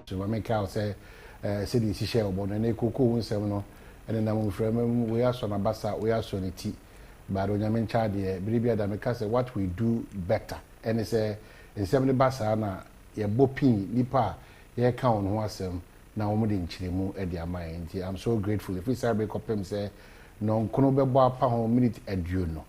So ma menka wo sɛ sɛdeɛ ɛsi hyɛɛ wo bɔ no, ɛnnɛ kookoo ho nsɛm no nenam mframa mu, wei asɔ n'abasa, wei asɔ ne ti, but Onyame nkyɛ adeɛ, bere bi a da meka sɛ what we do better ɛne sɛ nsɛm no ba saa na yɛbɔ pin nnipa a yɛreka wɔn ho asɛm na wɔn de nkyerɛmu de ama yɛn, nti I'm so grateful ɛfiri saa bere kɔpem sɛ nnɔnkono bɛbɔ apa ho minute 20,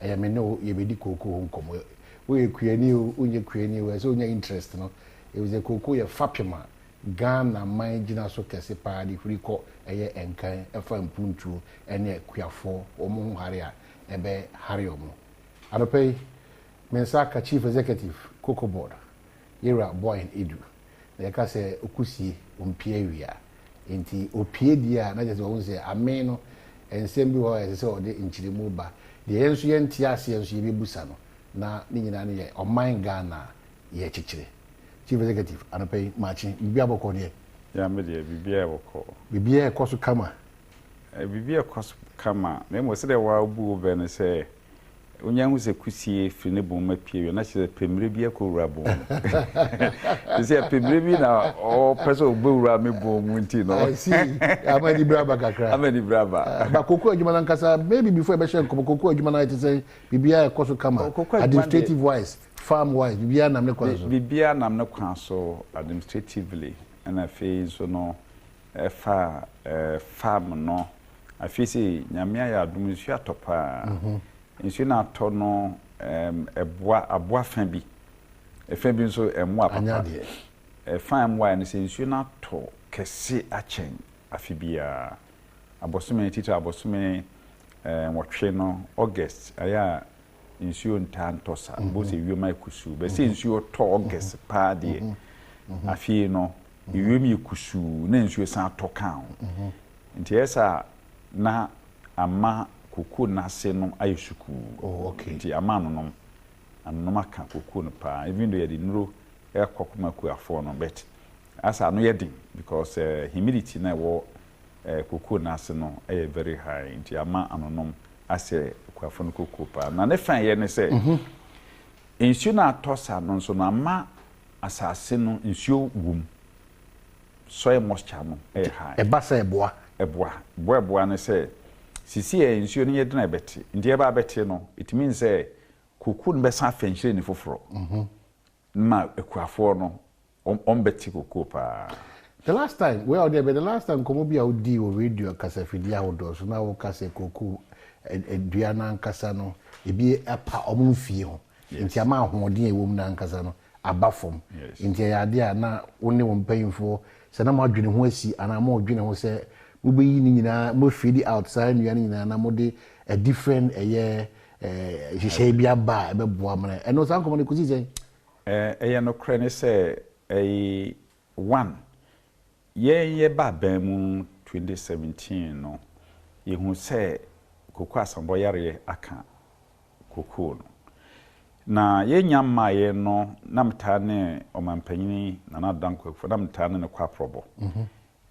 ɛyɛ me ne wo yɛbɛdi kookoo ho nkɔmmɔ. Woyɛ kuani o, wonyɛ kuani o, ɛsɛ sɛ wonya interest no, efisɛ kookoo yɛ fapem a Ghana man gyina so kɛse paa de huri kɔ ɛyɛ nkan ɛfa mpuntuo ne akuafoɔ wɔn ho hare a ɛbɛ hare wɔn. Anɔpa yi, me nsa aka Chief Executive, Cocoa Board, Yewura Boahen Adu, na yɛka sɛ okusie, ompie awia. Enti opie deɛ a, na kyerɛ sɛ wahu sɛ amee no, nsɛm bi wɔ hɔ a ɛsɛ sɛ ɔde nkyerɛmu ba. Deɛ yɛn nso yɛnte aseɛ nso yɛbɛbusa no, na ne nyinaa no yɛ ɔman Ghana a yɛrekyekyere. Chief Executive, anɔpa yi, makye, biribiara bɔkɔɔ deɛ? Yeah, me deɛ, biribiara bɔkɔɔ. Biribiara rekɔ so kama? Biribiara rekɔ so kama, na mmom sɛdeɛ woabu wo bɛ no sɛ Wonya hu sɛ kusie firi ne bon mu apue wie a, na kyerɛ sɛ pemmire bi akɔwura bon mu. Te sɛ pemmire bi na ɔpɛ sɛ ɔbɛwura me bon mu nti no. I see. Ama anibere aba kakra. Ama anibere aba. Eh, ba koko adwuma no ankasa, maybe before ɛbɛhyɛ nkɔmɔ, koko adwuma no ayɛ te sɛ biribiara ɛkɔ so kama. Koko adwuma deɛ, Administrative wise, farm wise, biribiara nam ne kwan so. Biribiara nam ne kwan so administratively, ɛna afei nso no ɛfa farm no Afei sei Nyame ayɛ adom nsuo atɔ paa. Nsuo no atɔ no ɛboa aboa fa bi. Ɛfa bi nso ɛmmoa papa. Ɛfa a ɛmmoaeɛ no sɛ nsuo no atɔ kɛse akyɛn afe biara. Abosome titire abosome nwɔtwe no August ayɛ a nsuo ntaa ntɔ saa. Wobɛhu sɛ wiem ayɛ kusuu. But sɛ nsuo tɔ August paa deɛ afei no ewiem yɛ kusuu na nsuo san tɔ ka ho. Nti ɛyɛ saa a na ama kokoo no ase no ayɛ sukuu. Oh, okay. Nti ama anonom, anonom aka kokoo no paa. Even though yɛde nnuro ɛkɔ kɔma akuafoɔ no but asɛ ano yɛ den because eh, humidity na ɛwɔ eh, kokoo no ase no ɛyɛ very high nti ama anonom asɛ akuafoɔ no kokoo paa. Na ne fa ɛyɛ ne sɛ nsuo no atɔ saa no nso no ama asase no nsuo wom. Soil moisture no yɛ high. Ɛba sɛ ɛboa. Ɛboa. Boa a ɛboa ne sɛ, sisi a nsuo no yɛ den a ɛbɛte. Nti ɛba abɛte no, it means sɛ kooko no bɛsan afa nhwiren foforɔ ma akuafoɔ no wɔbɛte kooko paa. The last time, wei a wode ɛbɛ, the last time nkɔmmɔ bi a wodii wɔ radio kasafidie ahodoɔ so na woka sɛ kooko dua no ankasa no, ebi apa wɔn mfie ho. Nti ama ahoɔden a ɛwɔ mu no ankasa no aba fam. Nti ɛyɛ adeɛ a na wo ne wo mpanyinfoɔ sɛ na moadwene ho asi anaa moredwene ho sɛ mobɛyi ne nyinaa, mo fade out saa nnua no nyinaa na mode a different ɛyɛ nhyehyɛeɛ bi aba a ɛbɛboa mo no. Ɛno saa nkɔmmɔ no ɛkɔsii sɛn? Ɛyɛ nokorɛ ne sɛ ɛyi one, yɛn yɛba aban mu 2017 no, yɛhuu sɛ Koko Asamoah yareɛ aka kokoo no. Na yɛnnya mmaeɛ no, na metaa ne Ɔmampanyini Nana Addo Dankwa Akufo, na metaa ne no kɔ aprɔbɔ.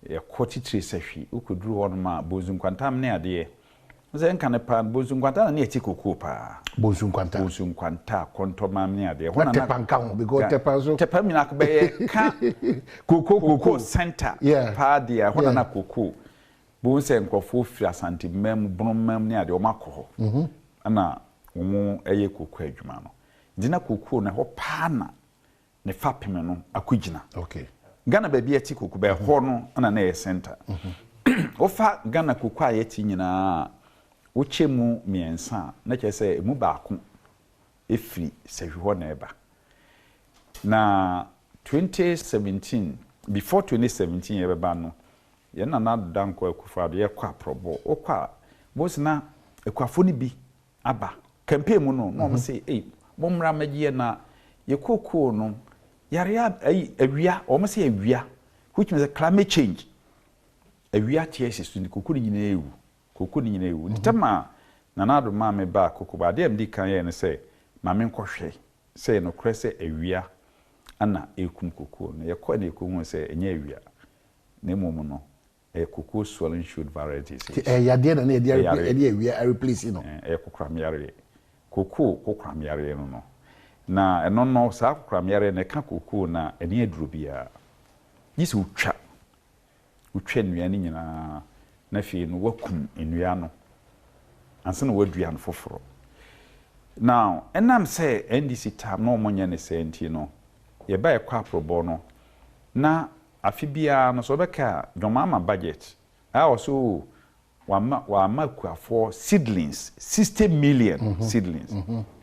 Yɛkɔ titire sahwi, wokɔduru hɔnom a, Bonsu Nkwantam ne adeɛ. Wo sɛ nka no paa no, Bonsu Nkwanta na ne yɛte kokoo paa. Bonsu Nkwanta. Bonsu Nkwanta, Kɔntɔmam ne adeɛ. Ɛhɔ na na Tɛpa nka ho, because Tɛpa nso. Tɛpa nyinaa bɛyɛ ka kokoo kokoo center paa deɛ, ɛhɔ na na kokoo. Bohu sɛ nkurɔfoɔ firi Asanteman mu, Bonoman mu ne adeɛ, wɔn akɔ hɔ na wɔn yɛ kooko adwuma no. Nti na kooko no ɛhɔ paa na ne fapem no akɔgyina. Ghana baabi a yɛte kooko, bɛ ɛhɔ no na na ɛyɛ center. Wofa Ghana kooko a yɛte nyinaa a, wokyɛ mu mmiɛnsa a, na kyerɛ sɛ ɛmu baako firi Sahwi hɔ na ɛba. Na 2017, before 2017 yɛbɛba no, Yɛn Nana Addo Dankwa Akufo Addo yɛkɔ aprɔbɔ wokɔ a wobɛhu sɛ na akuafoɔ no bi aba campaign mu no na wɔn se ei mommra mmɛgye yɛn na yɛ kookoo no yareɛ a ayi awia wɔn se awia which means climate change awia te asi so nti kookoo no nyinaa ewu kookoo no nyinaa ewu nti tɛm a Nana Addo maa me baa kokobo adeɛ a medi kan yɛɛ ne sɛ ma menkɔhwɛ sɛ ɛyɛ nokorɛ sɛ awia na ɛrekum kookoo no yɛkɔɛ na yɛkɔhuu sɛ ɛnyɛ awia na mmom no, ɛyɛ cocoa swelling shoot viral disease. Nti ɛyɛ yadeɛ na na yɛde arepla yɛde awia areplace no? Ɛyɛ kokoram yareɛ. Cocoa kokoram yareɛ no no. Na ɛno no, saa kokoram yareɛ no, ɛka cocoa no a, ɛnni aduro biara. Gye sɛ wotwa. Wotwa nnua no nyinaa na afei no woakum nnua no ansa na woadua no foforɔ. Now, ɛnam sɛ NDC tam na wɔnyɛ no saa nti no, yɛba yɛkɔ aprobɔ no, na afe biara no sɛ wobɛka a, John Mahama budget a ɔsɛ o wama wama akuafoɔ seedlings 60 million seedlings.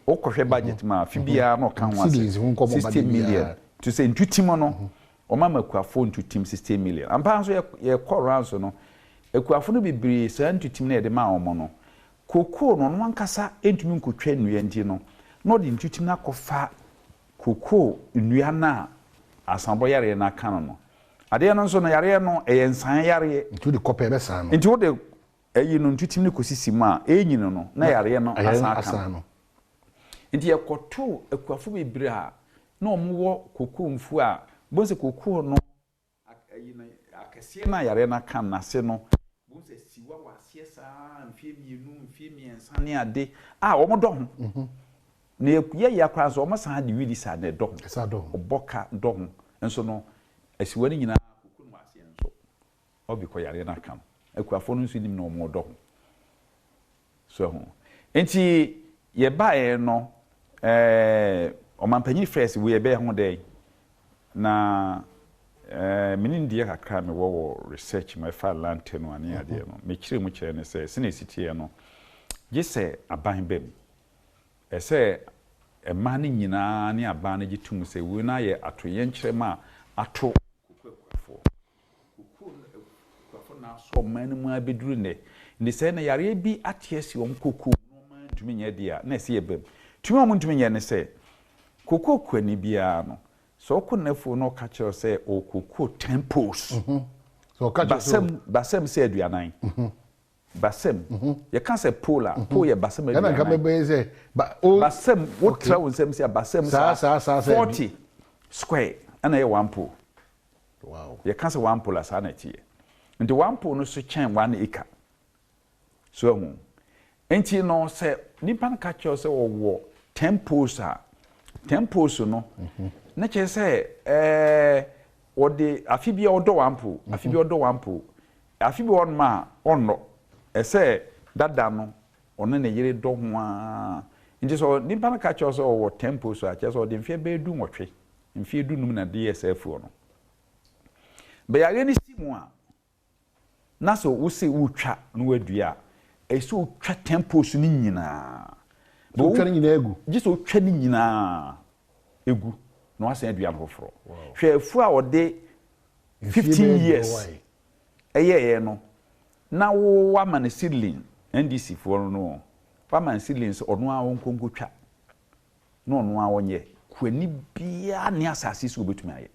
Wokɔhwɛ budget mu a, afe biara na ɔka ho asɛm. Seedlings ho nkɔmmɔ ba 60 da million. biara. To sɛ ntutim no, wɔma ma akuafoɔ ntutim 60 million. Ampa ara nso yɛ yɛkɔ rounds no, akuafoɔ no bebree saa ntutim no a yɛde maa wɔn no, kokoo no ɔno ankasa ntumi nkɔtwa nnua nti no, na ɔde ntutim no akɔfa kokoo nnua no a asanbɔ yareɛ no aka no no. Adeɛ no nso no, yareɛ no, ɛyɛ nsan yareɛ. Nti wode kɔpɛ ɛbɛsan no. Nti wode ayi no ntutim no kɔsisi mu a, ɛrenyini no, na yareɛ no asan aka no. Nti yɛkɔtoo akuafo bebree a na wɔwɔ kokoo mfuo a, wobɛhu sɛ kokoo no, ayi no, akɛseɛ no a yareɛ no aka no ase no, wobɛhu sɛ siwa wɔ aseɛ saa ara mfeɛ mmienu, mfeɛ mmiɛnsa ne ade a wɔdɔ ho. Na yɛ yea koraa nso, wɔsan de widi saa na ɛdɔ ho. Wɔbɔ ka dɔ ho. Nso no, asiwa no nyinaa kokoo no wɔ aseɛ nso, ɔbi kɔ yareɛ no aka no. Akuafoɔ no nso nim na wɔdɔ ho. So ahu? Enti yɛbaeɛ no, ɛɛ, ɔmanpanyin frɛɛ sɛ, Wei ɛbɛyɛ ho dɛn? Na ɛɛ, me nimdeɛ kakra a mewɔ wɔ research mu ɛfa land tenure ne adeɛ no, mekyerɛɛ mu kyerɛɛ no sɛ, sɛnea ɛsi teɛ no, gye sɛ aban ba mu. Ɛsɛ sɛ mmaa no nyinaa ne aban no gye tom sɛ wei no ayɛ atoyɛnkyerɛm a ato kokoa akuafoɔ. Kokoa no akuafo na asɔ ɔman no mu ara bɛduru nnɛ. Nti sɛ na yareɛ bi ate asi wɔn kokoa mu na wɔn ntumi nyɛ deɛ a, na ɛsɛ yɛba mu. Tumi a wɔntumi nyɛ ne sɛ, kokoa kuani biara no, sɛ ɔkɔ n'afuo na ɔka kyerɛ wo sɛ ɔwɔ kokoa ten poles, basam, basam sɛ aduanan, Basam. Yɛka sɛ pole a, pole yɛ basam Ɛna nka aduanan. mɛbɛyɛ sɛ ba o. Basam, Okay. wotra wo nsam si a, basam Saa saa, saa saa sɛ bi. 40 square ɛna ɛyɛ one pole. Wow. Yɛka sɛ one pole a, saa na ɛteɛ. Nti one pole no so kyɛn one acre. So ahu? Nti no, sɛ nipa no ka kyerɛ wo sɛ ɔwɔ 10 poles a, 10 poles no, na kyerɛ sɛ ɛɛ wɔde afe bi a ɔdɔ one pole, afe bi a ɔdɔ one pole. Afe bi wɔ hɔnom a ɔnnɔ. Ɛsɛ dada no ɔne ne yere dɔ ho ara. Nti sɛ nipa no ka kyerɛ wo sɛ ɔwɔ tempo so a, kyerɛ sɛ ɔde mfeɛ bɛyɛ dunwɔtwe, mfeɛ dunum na de yɛɛ saa afuo no. Bɛ yareɛ no si mu a, na sɛ wose wotwa na woadua a, ɛsɛ sɛ wotwa tempo so no nyinaa. Sɛ wotwa ne nyinaa gu? Gye sɛ wotwa ne nyinaa gu na woasan adua no foforɔ. Hwɛ afuo a ɔde 15 years ɛyɛeɛ no na wo wama no seedling, NDC foɔ no o, wama no seedling sɛ ɔno ara ɔnkɔ nkɔtwa na ɔno ara ɔnyɛ, kuani biara nni asase so ɔbɛtumi ayɛ.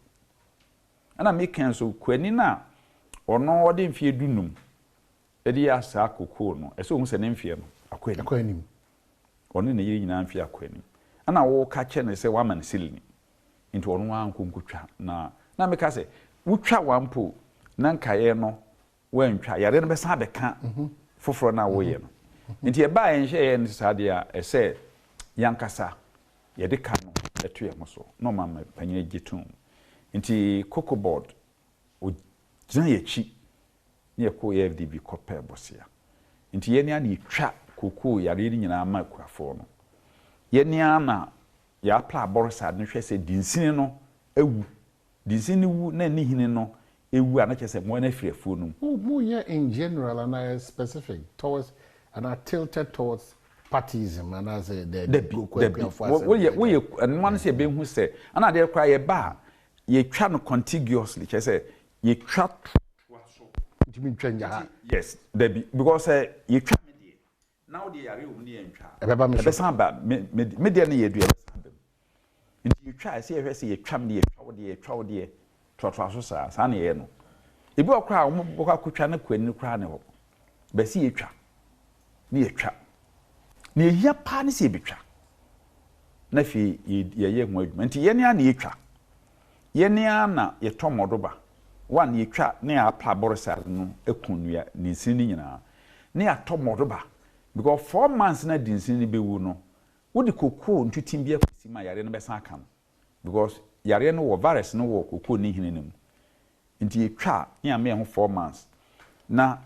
Ɛna meka nso, kuani no a ɔno ɔde mfeɛ dunum de yɛ saa kokoo no, ɛsɛ ɔhu sɛ ne mfeɛ no akɔ anim. Ɔne ne yere nyinaa mfeɛ akɔ anim. Ɛna woka kyerɛ no sɛ woama no seedling, Nti ɔno ara nkɔ nkɔtwa na na meka sɛ wotwa one pole na nkaeɛ no woantwa yareɛ no bɛsan abɛka foforɔ no a woyɛ no. Nti ɛbaa yɛn hyɛeɛ no saa deɛ a ɛsɛ yɛankasa yɛde ka no to yɛn ho so na ɔma panyin gye tom. Nti Cocoa Board ɔgyina yɛn akyi na yɛkɔɔ AFDB kɔpɛɛ bosea. Nti yɛn ara na yɛtwa cocoa yareɛ no nyinaa ma akuafoɔ no. Yɛn ara na Yɛ apply abɔresa no hwɛ sɛ dinsini no awu. Dinsini no wu na ne hini no wu a na kyerɛ sɛ mmoa no afiri afuo no mu. Mo mo yɛ in general anaa specific towards anaa tilted towards partyism anaa sɛ daabi Dabi, koko dabi. akuafo asɛm Woyɛ deɛ woyɛ ɛnoa no sɛ yɛbɛhu sɛ ɛna adeɛ koraa yɛba a yɛtwa no contiguously kyerɛ sɛ yɛtwa toa so. Ntumi ntwa ngya ha. Yes, dabi because sɛ yɛtwa me deɛ Na wo deɛ yareɛ wɔ mu ne yɛntwa a. Ɛbɛba me so. Ɛbɛsan aba me me me deɛ ne yɛdua ɛbɛsan aba mu. Nti yɛtwa a ɛsɛ yɛhwɛ sɛ yɛtwa me deɛ yɛtwa wo deɛ yɛtwa wo deɛ toatoa so saa saa na yɛyɛ no. Ebi wɔ koraa a wɔn bɛkɔ akɔtwa ne kɔ ani koraa ne hɔ. Bɛsi yɛtwa ne yɛtwa. Nea ehia paa ne sɛ yɛbɛtwa na afei yɛyɛ ho adwuma. Nti yɛn ara na yɛtwa. Yɛn ara na yɛtɔ mmɔdoba. One, yɛtwa na yɛapla bɔresa no aku nnua ne nsini no nyinaa. Na yɛatɔ mmɔdoba. Because 4 months na di nsini no bɛwu no, wode kokoo ntutin bi akɔsi ma yareɛ no bɛsan aka no. Because yareɛ no wɔ, virus no wɔ kokoo ne nhini no mu. Nti yɛtwa a, ne yɛama yɛn ho 4 months na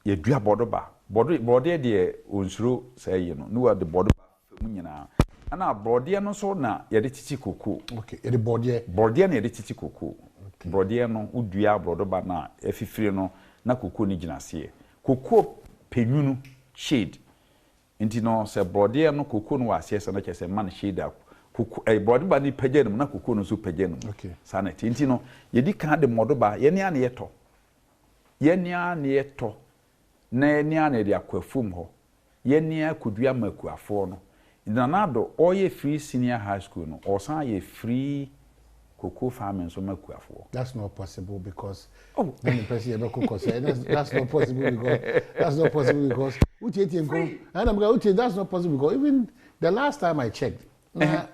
yɛdua bɔdoba. Bɔdeɛ deɛ, ɔnsuro saa yi no, ne wɔde bɔdoba fa mu nyinaa. Ɛna borɔdeɛ no nso na yɛde tete kokoo. Okay, yɛde bɔdeɛ. Borɔdeɛ na yɛde tete kokoo. Borɔdeɛ no, wodua borɔdoba no a afifire no na kokoo no gyina aseɛ. Kokoo pɛ nwunu, shade. Nti no sɛ borɔdeɛ no, kokoo no wɔ aseɛ sɛ no kyerɛ sɛ ma no shade a, koko borɔdeba no pagya no mu na kokoo no nso pagya no mu. Saa na ɛte. Nti no yɛdi kan de mmɔdoba, yɛne a na yɛtɔ. Yɛne a na yɛtɔ na yɛne a na yɛde akɔ afuom hɔ. Yɛne a kɔdua ma akuafoɔ no. Nana Addo ɔreyɛ free senior high school no, ɔsan yɛ free cocoa farming nso ma akuafoɔ. That's not possible because na mi pɛ sɛ yɛbɛkɔ kɔ sɛ that's not possible because that's not possible because wotietie nkɔm ɛna mi ka wotie, that's not possible because even the last time I checked,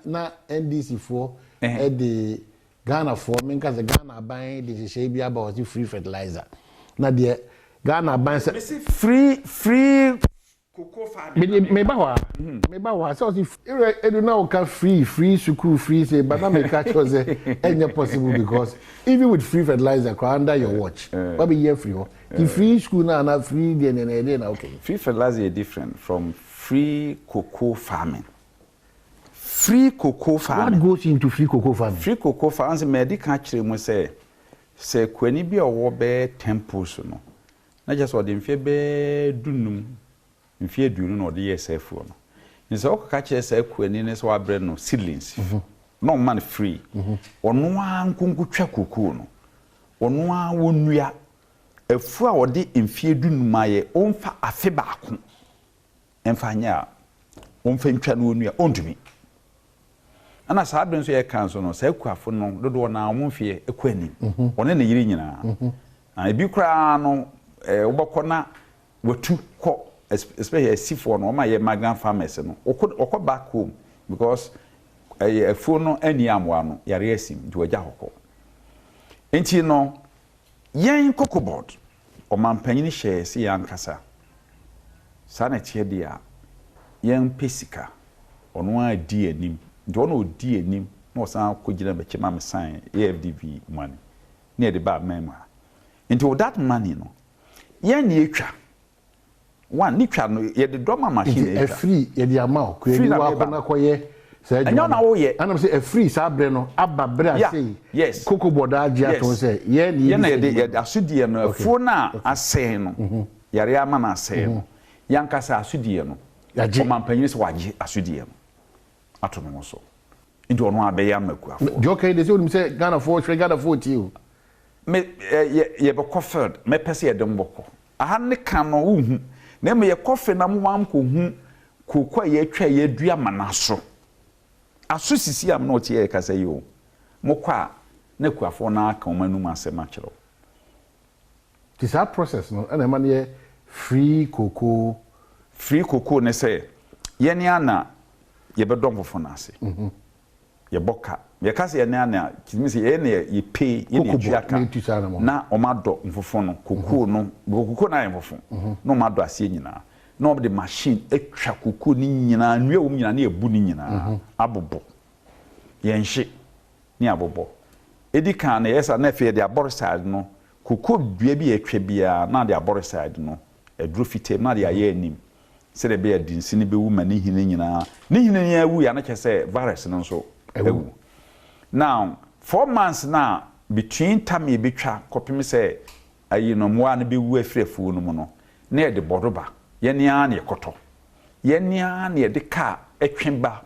na NDC foɔ ɛde Ghana foɔ, mi nka sɛ Ghana aban de nhyehyɛe bi aba, ɔsi free fertilizer na deɛ Ghana aban sɛ. Mesi free cocoa farming. Mede meba hɔ a, meba hɔ a, sɛ ɔsi ewura edu na ɔka free sukuu, free say, but na meka kyerɛ sɛ ɛnyɛ possible because even with free fertilizer kora, under your watch wabi yɛ free hɔ ti free school na ana free deɛ na ɛdeɛ na okay. Free fertilizer yɛ different from free cocoa farming. Free cocoa farming. What goes into free cocoa farming? Free cocoa farming sɛ mɛdi kan kyerɛ mu sɛ kuani bi a ɔwɔ bɛyɛ 10 posts no na kyerɛ sɛ ɔde mfeɛ bɛyɛ 15, mfeɛ 20 na ɔde yɛ saa afuo no. Nti sɛ ɔkɔka kyerɛ saa kuani no sɛ wabrɛ no seedlings na ɔma no free, ɔno ara nkonkotwa kokoo no, ɔno ara wɔnnua afuo a ɔde mfeɛ 15 ayɛ, ɔmfa afe baako mfa nyɛ a ɔmfa ntwa no ɔnnua, ɔntumi. Ɛna saa abere nso yɛka nso no, saa akuafo no dodoɔ naa wɔn mfeɛ kɔ anim, ɔne ne yere nyinaa. Na ebi koraa no wobɛkɔ na watu kɔ, especially asifoɔ no, wɔn a yɛ migrant farmers no, wɔkɔ back home because ɛyɛ afuo no ani amoa no, yare asim nti wɔagya hɔ kɔ. Nti no yɛn Cocoa Board, ɔmanpanyin hyɛ sɛ yɛn ankasa saa na ɛteɛ deɛ a, yɛn pɛ sika. Ɔno ara di anim, nti ɔno ɔdi anim na ɔsan kɔ gyina m'akyi ma me sign AFDB money ne yɛde ba aman mu ha. Nti with that money no, yɛn na yɛtwa one ne twa no, yɛde dɔm a machine na ɛtwa. Ɛfiri yɛde ama o Free kuani na wakɔ meba. Na kɔyɛ saa Ɛnyɛ adwuma na woyɛ. Anam sɛ ɛfiri saa berɛ no aba berɛ a sei Cocoa Board agye ato sɛ yɛn na yɛn na yɛde yɛde asodie no, afuo no a asɛe no, yare ama no asɛe no, yɛankasa asodie no. Yagye. Ɔmanpanyin sɛ wagye asodie no ato ne ho so, nti ɔno abɛyɛ ama akuafoɔ. Deɛ ɔka yi de sɛ onim sɛ Ghanafoɔ hwɛ, Ghanafoɔ tie o. Me ɛ yɛ yɛbɛkɔ field, mɛpɛ sɛ yɛde mbɔkɔ aha ne ka no wohu, na mmom yɛkɔ field na mo ankɔhu kooko a yɛatwa a yɛadua ma no aso aso sisi am na ɔte yɛ kasa yi o. Mokɔ a na akuafoɔ no aka wɔn anum asɛm akyerɛ wo. Nti saa process no ɛna ɛma no yɛ free cocoa. Free cocoa ne sɛ yɛne ana yɛbɛdɔ mfofo no ase, yɛbɔ ka, yɛka sɛ yɛne ana kyerɛ sɛ yɛn na yɛpay, yɛn na yɛtua ka na wɔn adɔ mfofo no, cocoa no, because cocoa no ayɛ mfofo na wɔn adɔ aseɛ nyinaa na wɔn de machine atwa cocoa no nyinaa, nnua wɔ mu nyinaa, na yɛbu ne nyinaa abobɔ, yɛn hye ne abobɔ. Edi kan no yɛyɛ saa na afei yɛde aboricide no, cocoa dua bi a yɛtwa biara na de aboricide no aduro fitaa mu na de ayɛ anim sɛdeɛ ɛbɛyɛ dinsi no bɛwu ma ne hini nyinaa, ne hini nyinaa wu yɛ, ano kyerɛ sɛ virus no nso awu. Now 4 months na between time yɛbɛtwa kɔpem sɛ ayi no mmoa no bɛwu afiri afuo no mu no, na yɛde bɔdoba, yɛne ara na yɛkɔtɔ, yɛne ara na yɛde kaa ɛtwe ba,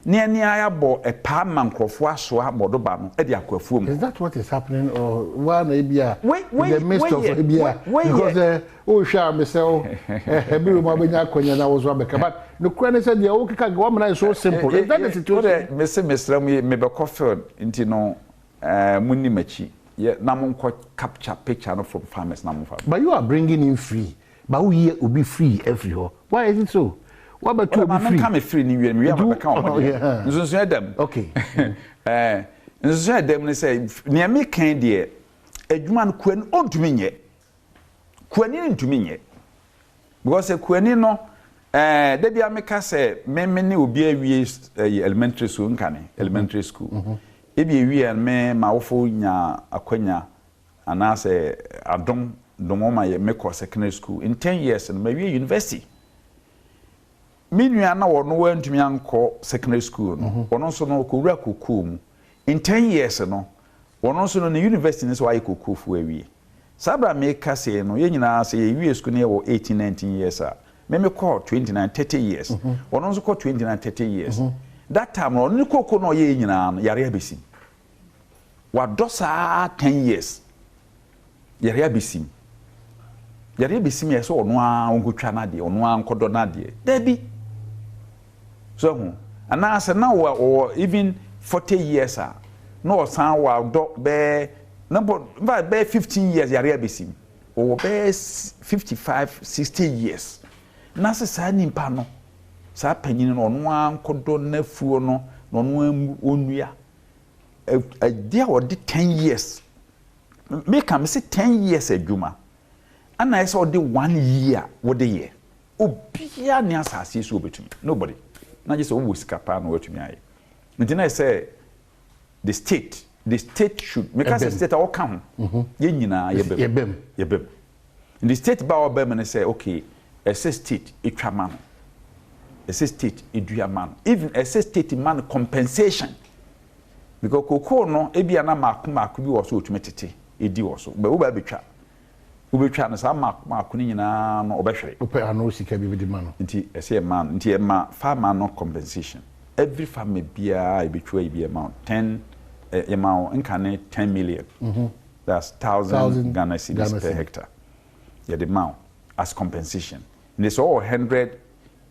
na yɛne ara yɛabɔ ɛpaa ma nkurɔfoɔ asoa bɔdoba no de akɔ afuo mu. Is that what is happening or wa na ebi a in the midst of ebi a because wohwɛ a mesɛ wo ɛbi wɔ mu abɛnya akɔnya na wo so abɛka, but nokura ne sɛ deɛ wokeka wamena is so simple. Is that the situation? Mese mesrɛ mu, mebɛkɔ field nti no munni m'akyi yɛ na monkɔ capture picture no from farmers na momfa. But you are bringing in free, but woyi obi free afiri hɔ. Why is it so? Wabɛto obi free. Maame nka me free ni wie, me wie a mabɛka wɔn deɛ. Nsonson ɛdam. Nsonson ɛdam ne sɛ nea meka deɛ, adwuma no kuani ɔntumi nyɛ. Kuani no ntumi nyɛ. Because kuani no dabi a meka sɛ me ne obi awie elementary school nkane, elementary school. Ebi ewie me ma awofo nya akwanya. Anaasɛ adom dom wɔn ma yɛ mekɔ secondary school. In 10 years no, mawie university. Me nua na ɔno wantumi ankɔ secondary school no, ɔno nso no ɔkɔwura kokoo mu. In 10 years no, ɔno nso no ne university no sɛ wayɛ kokoofoɔ awie. Saa bere a meka sei no, yɛn nyinaa sɛ yɛwie school no, yɛwɔ 18, 19 years a, me mekɔ 29, 30 years, ɔno nso kɔ 29, 30 years. That time no, ɔno ne kooko na ɔyɛ nyinaa no, yare abɛsim. Wadɔ saa 10 years, yare abɛsim, yare abɛsim. Yɛ sɛ ɔno ara ɔnkɔtwa n'adeɛ, ɔno ara nkɔdɔ n'adeɛ, daabi so ho. Anaasɛ na wɔ ɔwɔ even 40 years a, na ɔsan wadɔ bɛɛ na bɔ nfa bɛyɛ 15 years, yare abɛsim, ɔwɔ bɛyɛ 55, 60 years. Na sɛ saa nipa no, saa panyin no, ɔno ara nkɔdɔ n'afuo no na ɔno ara mu ɔnnua ɛdeɛ a ɔde 10 years, meka me sɛ 10 years adwuma ana ɛsɛ ɔde one year wɔde yɛ. Obiara ne asase so obetumi, nobody, na gye sɛ ɔwɔ sika paa na watumi ayɛ. Nti na ɛsɛ the state should, meka sɛ state a ɔka ho, yɛn nyinaa yɛbɛm. Yɛbɛm. Yɛbɛm. The state ba a ɔbɛm no sɛ okay, ɛsɛ state etwa ma no, ɛsɛ state edua ma no, even ɛsɛ state ma no compensation, because cocoa no ebi ana maako maako bi wɔ so, otumi tete edi wɔ so bɛ wo ba betwa, wobɛtwa no saa maako maako no nyinaa no, ɔbɛhwere. Wopɛ ano sika bi de ma no. Nti ɛsɛ yɛ ma no, nti ɛma farmer no compensation. Every farmer biara ebɛtwa yi bi, ɛma wo 10, yɛma wo nka ne 10 million, that's thousand, Thousand Ghana cedis Ghana per cedi. hectare yɛde ma wo as compensation. Nti sɛ ɔwɔ 100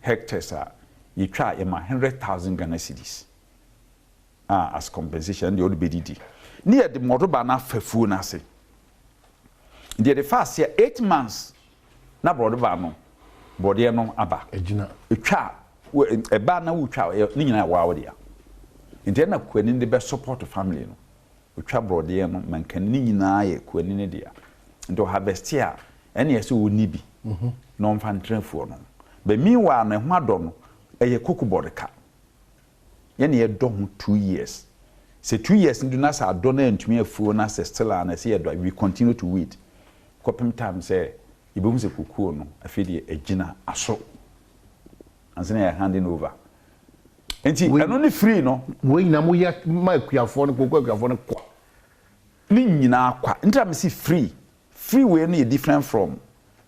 hectares a, yɛtwa a, yɛma 100,000 Ghana cedis a as compensation deɛ ɔde bɛdidi. Ne yɛde mmɔdoba no afa fuo no ase nti yɛde fa aseɛ 8 months na borɔdeba no, borɔdeɛ no aba. Agyina. Etwa a, ɛbaa na wotwa a, ne nyinaa ɛwɔ awo dea. Nti ɛna kuani de bɛ support family no. Otwa borɔdeɛ no, mankani ne nyinaa yɛ kuani ne dea. Nti ɔharvest a, ɛna yɛ sɛ ɔni bi na ɔmfa ntena fuo no. But meanwhile no, ɛho adɔ no ɛyɛ cocoa board ka. Yɛne yɛdɔ ho 2 years. Sɛ 2 years no do na sɛ adɔ no antumi afuo na sɛ still a na ɛsɛ yɛdɔ a, we continue to wait kɔpem time sɛ yɛbɛhu sɛ kokuo no afei deɛ agyina aso ansa na yɛ handing over. Nti ɛno ne free no. Wei nyinaa moyɛ ma akuafoɔ no, koko akuafoɔ no kwa? Ne nyinaa kwa. Nti na mesi free. Free wei no yɛ different from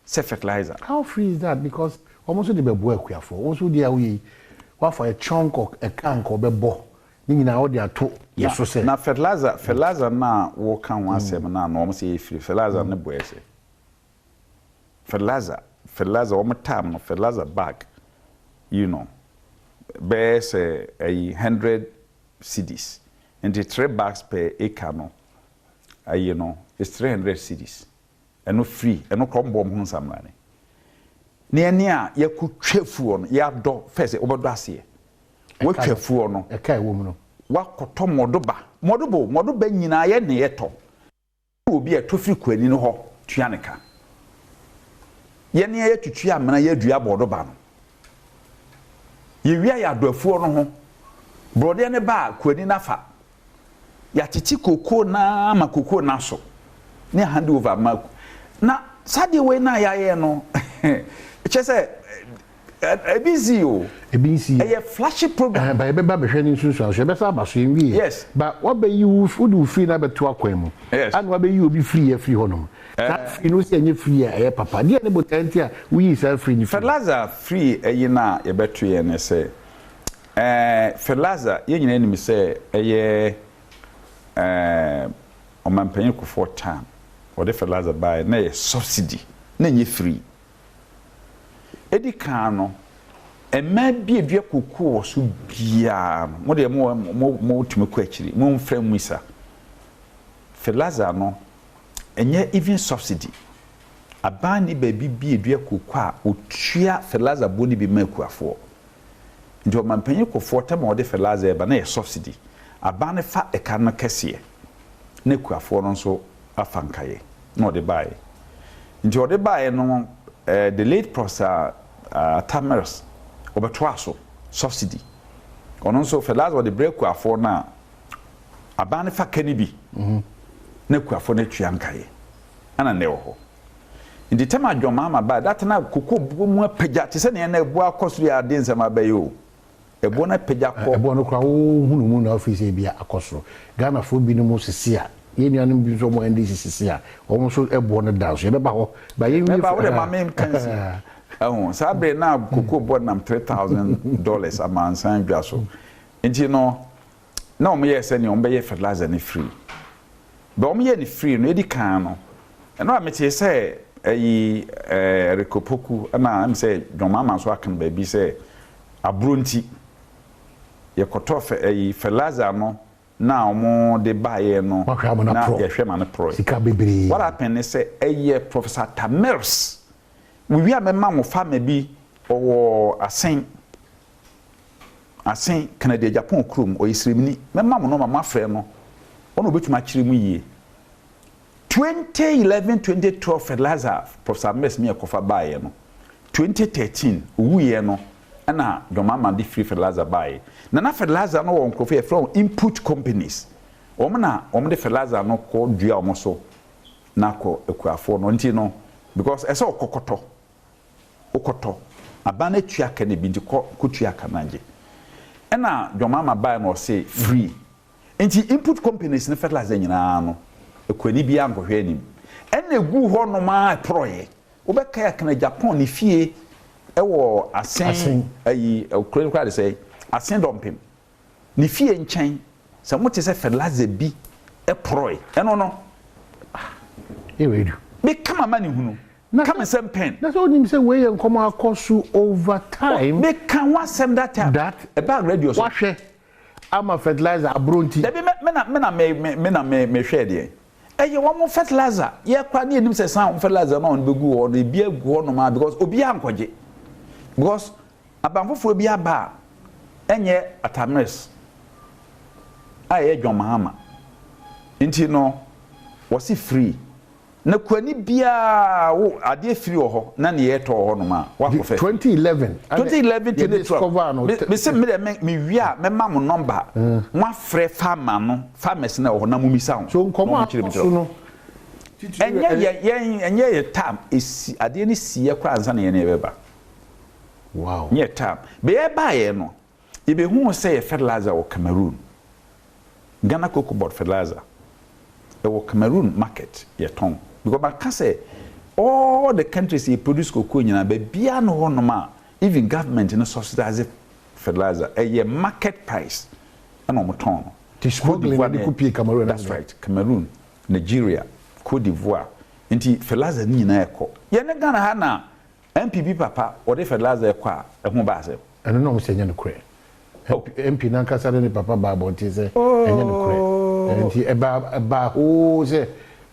sɛ fertilizer. How free is that? Because wɔn nso de bɛboa akuafoɔ. Wɔn nso deɛ a woyɛ yi, wafa a chunk of ɛka nka ɔbɛbɔ ne nyinaa wɔde ato yɛ so sɛ. Na fertilizer na wɔka ho asɛm na wɔn sɛ yɛ free fertilizer ne bɔ ɛsɛ fertilizer wɔn time no, fertilizer bag bɛyɛ sɛ ɛyi 100 cedis. Nti three bags per acre no, ayi no is 300 cedis. Ɛno free, ɛno kɔ mbɔ ɔmo ho nsamrane ne ɛne a yɛkɔ twa fuo no, yɛadɔ fɛ sɛ wɔbɛdɔ aseɛ, wɔatwa fuo no. Ɛka ɛwɔ mu no. Wakɔtɔ mɔdoba, mɔdoba o, mɔdoba nyinaa yɛ ne yɛtɔ. Obi a ɛtɔ firi kuani no hɔ tua ne ka. Yɛne yɛtutu amena, yɛadua bɔɔdoba no, yɛwia yɛ adɔ afuo no ho. Borɔdeɛ ne ba a, kuani no afa. Yɛatete kokoo naa ma kokoo no aso ne hand over ma. Na saa deɛ wei no a yɛayɛ no, kyerɛ sɛ ebi nsi o. Ebi nsi. Ɛyɛ flashy program. Ɛhɛn, ba yɛbɛba bɛhwɛ ne nsunsuanso, yɛbɛsa aba so, yɛnwie. Ba wabɛyi wo, wode wo free no abɛto akwan mu. Ana wabɛyi obi free afiri hɔnom. Saa free no, wosi ɛnyɛ free a ɛyɛ papa. Deɛ ne botae nti a woyii saa free no firi? Fertilizer free ɛyi no a yɛbɛto yɛn ne sɛ fertilizer, yɛn nyinaa nim sɛ ɛyɛ ɔmanpanyin Kufuor time wɔde fertilizer baeɛ na ɛyɛ subsidy, na ɛnyɛ free. Edi kan no, mmaa bi a edua kokoo wɔ so biara no, mo deɛ mo tumi kɔ akyiri, mo nfrɛ mmisa. Fertilizer no ɛnyɛ even subsidy. Aban ne baabi bi edua kokoo a otua fertilizer bo no bi ma akuafoɔ. Nti ɔmanpanyin Kufuor time a ɔde fertilizer ɛba na yɛ subsidy. Aban no fa ɛka no kɛseɛ na akuafoɔ no nso afa nkaeɛ na ɔde baeɛ. Nti ɔde baeɛ no, the late Professor Atta Mills ɔbɛtoa so subsidy. Ɔno nso fertilizer ɔde brɛ akuafoɔ no a, aban no fa ka no bi na akuafoɔ no atua nkaeɛ. Ɛna na ɛwɔ hɔ. Nti time a John Mahama bae, that na cocoa boɔ mu apagya te sɛ nea na ɛboɔ akɔ soro yi a ade nsɛm aba yi o. Ɛboɔ no apagya kɔ. Ɛboɔ no koraa wo hunu mu na wofiri sɛ ebia akɔ soro. Ghanafoɔ binom sese a, yɛn nuanom bi nso wɔn NDC sese a, wɔn nso ɛboɔ no da nso. Yɛbɛba hɔ. Ba yɛnwie Mɛba, wo deɛ ma menka nsi. Ɛho, saa bere na cocoa boɔ nam $3,000 amansan dwa so. Nti no, na wɔn yɛɛ sɛ nea wɔn bɛyɛ fertilizer no free. But wɔn yɛɛ no free no, edi kan no, ɛno a metee sɛ ɛyi ɛɛ Eric Opoku ɛna ɛm sɛ John Mahama nso aka no baabi sɛ aburo nti yɛkɔtɔ fɛ ɛyi fertilizer no na wɔn de baeɛ no Wɔahwɛ ama no na aporɔ. Yɛhwɛ ma no porɔe. Sika bebree. What happened ne sɛ ɛyɛ Professor Atta Mills wowie a mɛma mo farmer bi ɔwɔ Asen Asen Kennedy Agyapong kurom, ɔyɛ sremni, mɛma mo nɔma moafrɛ no, ɔna ɔbɛtumi akyerɛ mu yie. 2011 2012 fertilizer Professor Mills ne yɛkɔfa baeɛ no, 2013 ɔwuiɛ no ɛna John Mahama de free fertilizer baeɛ. Na na fertilizer no wɔ nkurɔfoɔ yɛfrɛ wɔn input companies, wɔn na wɔn de fertilizer no kɔ dua wɔn so na akɔ akuafoɔ no nti no because ɛsɛ ɔkɔkɔtɔ wokɔtɔ aban no atua ka no bi nti kɔ kɔtua ka no agye. Ɛna John Mahama baeɛ na ɔse free nti input companies no fertilizer nyinaa no akuani biara nkɔhwɛ anim ɛna ɛguu hɔ nom ara ɛporɔeɛ. Wobɛkae a Kenneth Agyapong ne fie ɛwɔ Asen Asen. Ayi kuro no koraa de sɛn Asen Dɔmpem ne fie nkyɛn sɛ mote sɛ fertilizer bi porɔe ɛno no ah Ewedu. Meka m'amanehunu ka me nsɛm pɛn. Na sɛ wonim sɛ wei yɛ nkɔmɔ akɔ so over time. Meka ho asɛm that time. That ɛbaa radio so. Wahwɛ ama fertilizer aboro nti. Dabi me me na me na me me me na me mehwɛɛ deɛ. Ɛyɛ wɔn fertilizer yɛ koraa ne yɛnim sɛ san wɔn fertilizer no a wɔn bɛgu hɔ no ebi agu hɔ nom a because obiara nkɔgye because aban foforɔ bi aba a ɛnyɛ Atta Mills a ɛyɛ John Mahama nti no wɔsi free Na kuani biara wo adeɛ firi wɔ hɔ na neɛ yɛtɔ wɔ hɔ nom a wakɔ fɛ. 2011 2011 yɛ 2012 discover no. Me me se me deɛ me me wie a mɛma mo number mo afrɛ farmer no farmers no a ɛwɔ hɔ na mo misa wɔn So na nkɔmɔ wɔn a kyerɛ mu akɔ kyerɛ so wo. no titiri Ɛnyɛ yɛn yɛn ɛnyɛ yɛ time esi adeɛ no siiɛ koraa ansa na yɛn yɛbɛba. Wow. Nyɛ time. Bɛ yɛbaeɛ no Yɛbɛhuu sɛ yɛ fertilizer wɔ Cameroon, Ghana Cocoa Board fertilizer ɛwɔ Cameroon market yɛtɔn because maka sɛ all the countries yɛ produce cocoa nyinaa baabiara ne hɔ nom a even government no subsidize fertilizer ɛyɛ market price ɛna wɔn tɔn no. Nti Cote smuggling d'Ivoire na ɛde ne kɔ pie Cameroon that's ɛne right Cameroon, Nigeria, Cote d'Ivoire nti fertilizer no nyinaa ɛkɔ. Yɛne Ghana ha na NPP papa wɔde fertilizer kɔ a ɛho ba asɛm. Ɛno na wɔn sɛ ɛnyɛ nokorɛ. MP no ankasa ne ne papa baa abɔnten sɛ ɛnyɛ nokorɛ. Nti ɛbaa ɛbaa hoo sɛ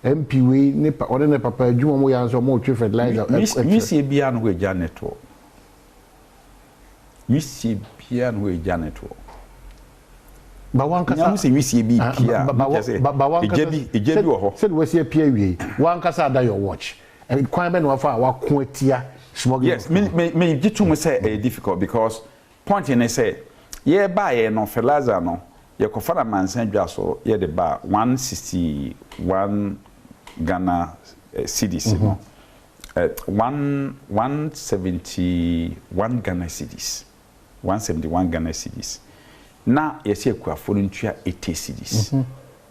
MP wei ne pa ɔne ne papa adwuma wɔn yɛ ara nso wɔn retwe fertilizer ɛkyerɛ. Nwisie biara ne hɔ egya ne toɔ. Nwisie biara ne hɔ egya ne toɔ. Ba wankasa. Nya ho sɛ nwisie bi repia a, na kyerɛ sɛ egya bi egya bi wɔ hɔ. Sɛdeɛ wasi apia awie yi, wankasa ada your watch. Kwan bɛn na wafa a wako atia smuggling Yes, me me me gye to mu sɛ ɛyɛ difficult because point ne sɛ yɛbaeɛ no fertilizer no yɛkɔfa no amansan dwa so yɛde ba 161 Ghana cedis no 1 171 Ghana cedis 171 Ghana cedis na yɛsɛ akuafoɔ no ntua 80 cedis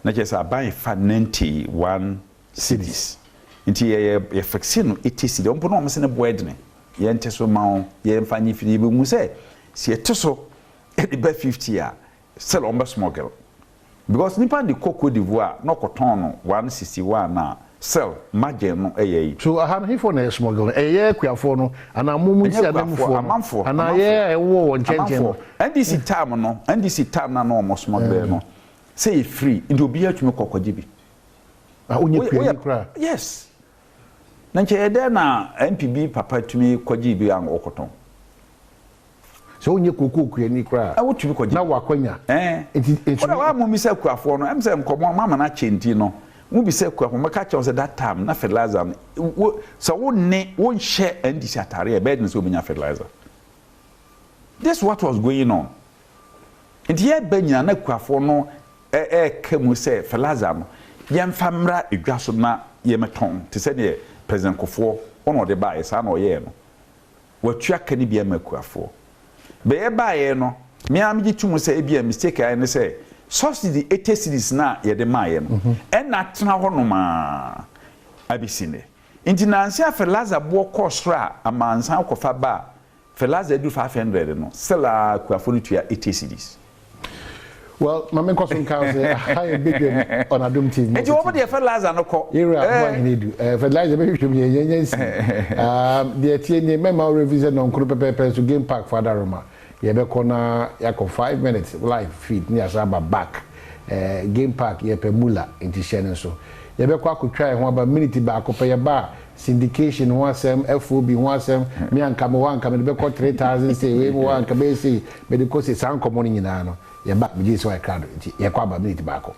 na kyerɛ sɛ aban fa 91 cedis nti yɛyɛ yɛ fixe no 80 cedis ɔmpo na wɔn sɛ ne boɔ ɛdene yɛnte so ma wɔn yɛmfa nye firi yɛbɛhu sɛ sɛ yɛte so ɛde ba 50 a still wɔn bɛ smuggle because nipa de kɔ Cote d'Ivoire na ɔkɔtɔn no 161 a still margin no ɛyɛ yi. So aha no hefoɔ na ɛyɛ smuggle no? Ɛyɛ akuafoɔ no anaa mo mo Ɛnyɛ nsi akuafoɔ, ananmufoɔ no amanfoɔ, anaa amanfoɔ, yɛ a ɛwowɔ wɔn nkyɛnkyɛn no? Amanfoɔ. NDC time no, NDC time na na wɔn smuggle no sɛ yɛ free nti obiara tumi kɔ kɔgye bi. Ah, wonyɛ Woyɛ kuani woyɛ koraa? Yes. Na nkyɛ yɛ dɛn na MP bi papa tumi kɔgye bi a ɔkɔtɔn? Sɛ wonyɛ kookoo kuani koraa A wotumi kɔgye na bi. wakwanya Ɛɛ. nti nso. Wona waa mo mmisa akuafoɔ no, ɛm sɛ nkɔmɔ no moama no akyɛ nti no, mo bisa akuafoɔ no, mɛka akyerɛ wɔn sɛ that time na fertilizer no, wo, sɛ wo ne, wonhyɛ NDC ataareɛ a, ɛbɛyɛ den sɛ wobɛnya fertilizer. This is what was going on. Nti yɛreba nyinaa na akuafoɔ no ɛreka mu sɛ fertilizer no, yɛmfa mmra edwa so na. Yɛmɛtɔn te sɛ deɛ President Kufuor ɔna ɔde baeɛ saa na ɔyɛɛ no. Watua ka no bi ama akuafoɔ. Bɛyɛ baeɛ no, me ara megye to mu sɛ ebia mistake a ayɛ ne sɛ subsidy 80 cedis no a yɛde maeɛ no, ɛna atena hɔnom ara abɛsi nnɛ. Nti nanse a fertilizer boɔ kɔɔ soro a amansan kɔfa ba a Fertilizer aduru 500 no, still ara akuafoɔ no tua 80 cedis. Well, ma menkɔ so nka wo sɛ aha yɛ Badwam on Adom TV. Nti wɔn deɛ fertilizer no kɔ. Yɛwura Boahene Adu, eh, fertilizer bɛhwehwɛ mu yɛn yɛn nsi. Um, deɛ ɛteɛ nie, mɛma wo revi sɛ nɔnkoro pɛpɛɛpɛ nso Game Park fo adaroma. Yɛbɛkɔ na yɛakɔ 5 minutes live feed ne yɛasan aba back. Eh, Game Park yɛpɛ mula nti hyɛ no nso. Yɛbɛkɔ akɔtwa yɛn ho aba minute baako pɛ yɛba a syndication ho asɛm, FOB ho asɛm, me anka mewɔ anka mede bɛkɔ 3000 sei, wei mewɔ anka bɛyɛ sei, mede kɔ sei, saa nkɔmmɔ no nyinaa no, yɛba megye sɛ ɔyɛ krado nti yɛkɔ aba minute baako.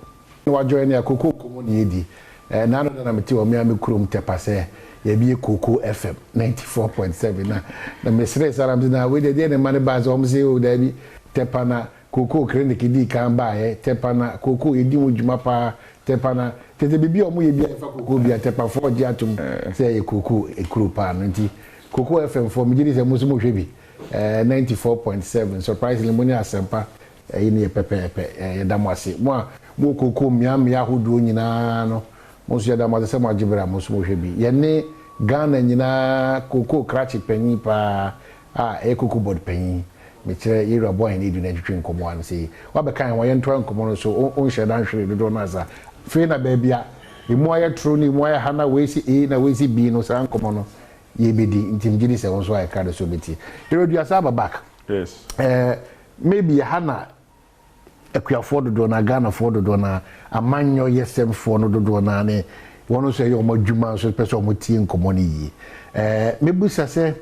Na wajoin ne akoko nkɔmmɔ ne yɛdi. Eh, naano da na mete wɔ me a me kurom Tɛpa sɛ yɛbie Koko FM 94.7 na na mesere saa na mese na wei deɛ deɛ ne ma ne baa sɛ wɔn sɛ o daabi Tɛpa na Koko clinic dii kan baeɛ Tɛpa na koko yɛdi ho dwuma paa Tɛpa na tete biribi a wɔn yɛ bi a yɛfa koko bi a Tɛpafoɔ gye atom sɛ ɛyɛ koko ekuro paa no nti Koko FM foɔ megye di sɛ mo nso mohwɛ bi eh, 94.7 surprisingly mo ne Asɛmpa ɛyi ne yɛ pɛpɛɛpɛ. Yɛda mo ase mo a mo koko mmeammea ahodoɔ nyinaa no, mo nso yɛda mo ase sɛ mo agye berɛ a mo nso mohwɛ bi. Yɛne Ghana nyinaa koko krakye panyin paa a ɛyɛ Cocoa Board panyin, mekyerɛ Yɛwura Boahene Adu na ɛtwetwe nkɔmmɔ ano sɛ yi. Wabɛka yɛn ho a yɛntoa nkɔmmɔ no so, wonhyɛ da nhwere dodoɔ no asa. Afei na baabi a emu ayɛ toro ne emu ayɛ ha na wei si A na wei si B no saa nkɔmmɔ no yɛbɛdi nti megye di sɛ wo nso ayɛ krado sɛ wobɛtie. Yɛwura Duasa aba back. Yes. Maybe ha na akuafoɔ dodoɔ no Ghanafoɔ dodoɔ no amanyɔ yɛsɛmfoɔ no dodoɔ no ne wɔn nso ɛyɛ wɔn adwuma nso pɛ sɛ wɔn tie nkɔmmɔ no yie. Mebusa sɛ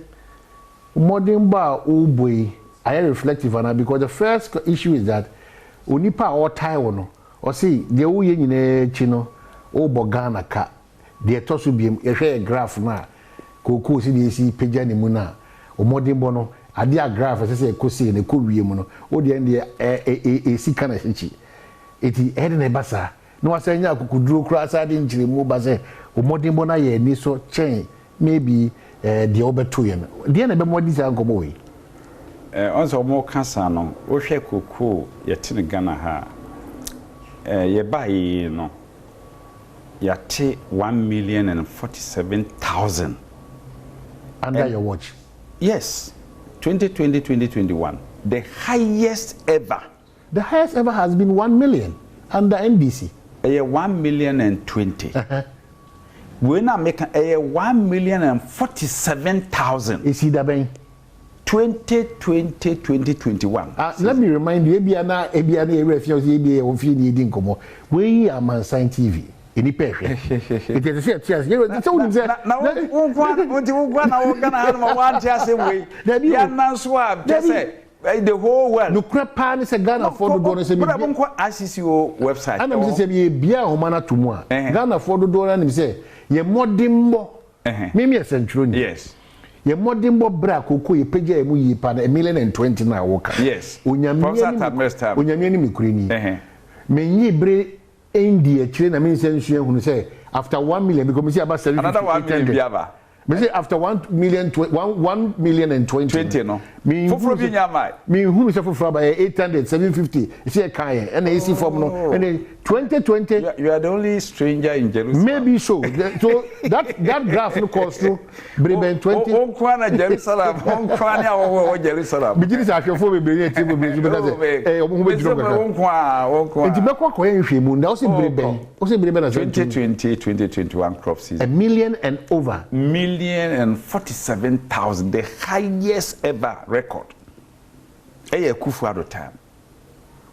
mmɔdenbɔ a wɔrebɔ yi ayɛ reflective ana? Because the first issue is that onipa a ɔretae wɔ no ɔsi deɛ woyɛ nyinaa akyi no wɔrebɔ Ghana ka. Deɛ ɛtɔ so biem, yɛhwɛ yɛ graph no a kookoo si deɛ esi pagya ne mu no a, mmɔdenbɔ no adeɛ a graph ɛsɛ sɛ ɛkɔ sei na ɛkɔ wie mu no, wo deɛ deɛ ɛ ɛ ɛ ka na ɛhyɛ eti ɛyɛ de na ɛba saa na wasan nya akokoduro koraa saa de nkyerɛmu ba sɛ mmɔdenbɔ no ayɛ ani so kyɛn maybe deɛ wobɛto yɛ no. Deɛ na ɛbɛma wadi saa nkɔmmɔ wɔ yi? Ɔn sɛ ɔmo kasa no, wohwɛ kokoo yɛte no Ghana ha a, yɛbaa yi no yɛate 1,047,000. Under your watch? Yes, 2020 2021, the highest ever. The highest ever has been 1 million under NDC. Ɛyɛ 1 million and 20. Wei na meka ɛyɛ 1,047,000. Esi da bɛn? 2020 2021. Ah, let me remind you, ebia na ewura fia ɔsi ebia yɛ wɔn fie ni edi nkɔmɔ. Wei yɛ Amansan TV. Enipa ɛhwɛ. Eti ɛsɛ sɛ ɛte ase. Yɛ sɛ wonim sɛ. Na wo nko nti wo nko na wo Ghana ha no ma wante asɛm wei. Dabi o. Yɛn nso a kyɛ sɛ the whole world. Nokorɛ paa ne sɛ Ghanafoɔ dodoɔ no sɛ mi. Bọ́dà nkɔ ICCO website. Ɛna mi sɛ sɛ yɛ bia ahoma no ato mu a. Ghanafoɔ dodoɔ no anim sɛ yɛ mmɔdenbɔ. Mímí yɛ sɛntwerɛ ni. Yɛ mmɔdenbɔ berɛ a koko yɛ pagya yɛ mu yie paa na 1,020,000 na awoka. Onyame anim nokorɛ ni. Menyi bere ndi akyire na mensa nsua hunu sɛ after 1 million, because mesi aba 750 800. Mesi after 1 million 1 1 million and 20. 20 no. Foforɔ bi nya ma. Menhunu sɛ foforɔ aba yɛ 800 750 ɛsɛ yɛ kan yɛ ɛna esi fam no ɛna 2020. You are the only stranger in Jerusalem. Maybe so. So that graph no kɔ soro bere bɛn 20. O nkoa na Jerusalem, o nkoa ne awɔwɔ wɔ Jerusalem. Megye di sɛ ahwɛfoɔ bebree ne ɛtie bebree nso bɛka sɛ ɛɛ ɔmo ho bɛgyina kakra. O nkoa, o nkoa. Nti mɛkɔ akɔyɛ nhwɛmu na ɔsɛ bere bɛn ɔsɛ bere bɛn na sɛ. 2020 2021 crop season. A million and over. 1,047,000, the highest ever record. Ɛyɛ Akufo-Addo time.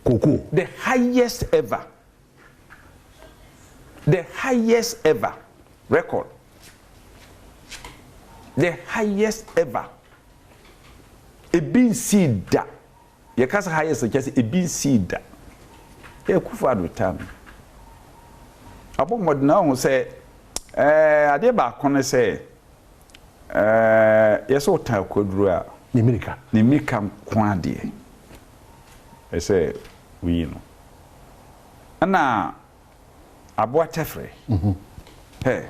Koko. The highest ever. The highest ever record. The highest ever. Ebi nsi da. Yɛka sɛ highest kyerɛ sɛ ebi nsi da. Ɛyɛ Akufo-Addo time. Abɔ mmɔden ahu sɛ adeɛ baako ne sɛ yɛsɛ wotan akwaduro a ne mirika. Ne mirika nko adeɛ ɛsɛ woyi no ɛna aboa tɛfrɛ hɛ.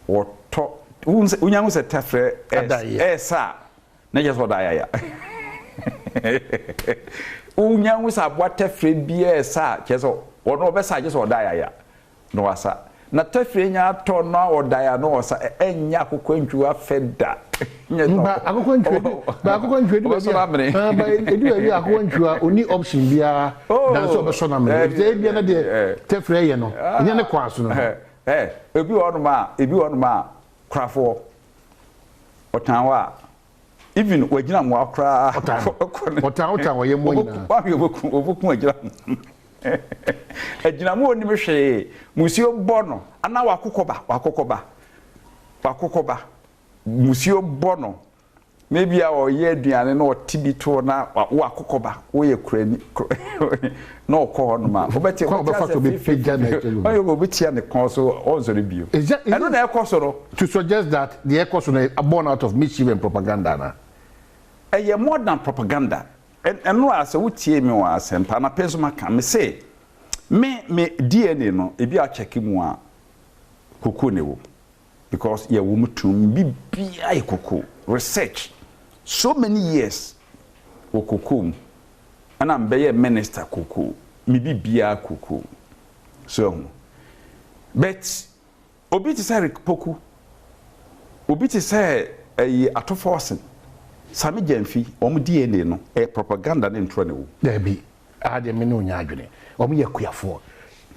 Wɔtɔ, wohu sɛ, wonya hu sɛ tɛfrɛ ɛɛsa a, na kyerɛ sɛ ɔda ayaya. Wonya hu sɛ aboa tɛfrɛ bi ɛɛsa a, kyerɛ sɛ ɔno ɔbɛsa a, kyerɛ sɛ ɔda ayaya na wasa. Na tɛfrɛ nya atɔ no a ɔda ya na ɔsa, ɛnyɛ akokɔntwiwa fɛ da. Ba akokɔntwiwa di, ba akokɔntwiwa di baabi a, ba edu baabi a akokɔntwiwa onni option biara dan sɛ ɔbɛsɔ n'amene. Efisɛ ebia na deɛ tɛfrɛ yɛ no, ɛnyɛ ne kwan so no. Ɛ, ebi wɔ hɔnom a, ebi wɔ hɔnom a, korafoɔ, ɔtan hɔ a, even wagyina mmoa koraa. Ɔtan no. Ɔtan, ɔtan ɔyɛ mmoa nyinaa. Wahwɛ oboku, oboku agyina mu. Agyina mu onim hwee, musuo bɔ no, anaa wakokɔ ba, wakokɔ ba, wakokɔ ba, musuo bɔ no. Na ebia ɔreyɛ aduane na ɔte bi to hɔ na wo akokɔ ba, woyɛ kurani na ɔkɔ hɔ nom a, wobɛte Kwan a ɔbɛfa so bɛpagya no akyɛ no. Ɔyɛ ɔbɛtia ne kɔn so ɔnsɔre bio. Ɛno na ɛkɔ so no. To suggest that deɛ ɛkɔ so no born out of mischief and propaganda anaa? Ɛyɛ more than propaganda. Ɛno a sɛ wotie me wɔ asɛmpa anapa yi nso maka, mese me me DNA no ebi a check mu a kokuo na ɛwɔ mu. Because yɛ wɔ mu tum biribiara yɛ cocoa research so many years wɔ cocoa mu ɛna me bɛyɛ minister cocoa me biribiara cocoa so ahu but obi te sɛ Rick Poku obi te sɛ ɛyi Ato Forson Sami Gyamfi wɔn DNA no ɛyɛ propaganda ne ntorɔ na ɛwɔ mu. Daabi. Aha deɛ me ne wo nyɛ adwene. Wɔn yɛ akuafoɔ.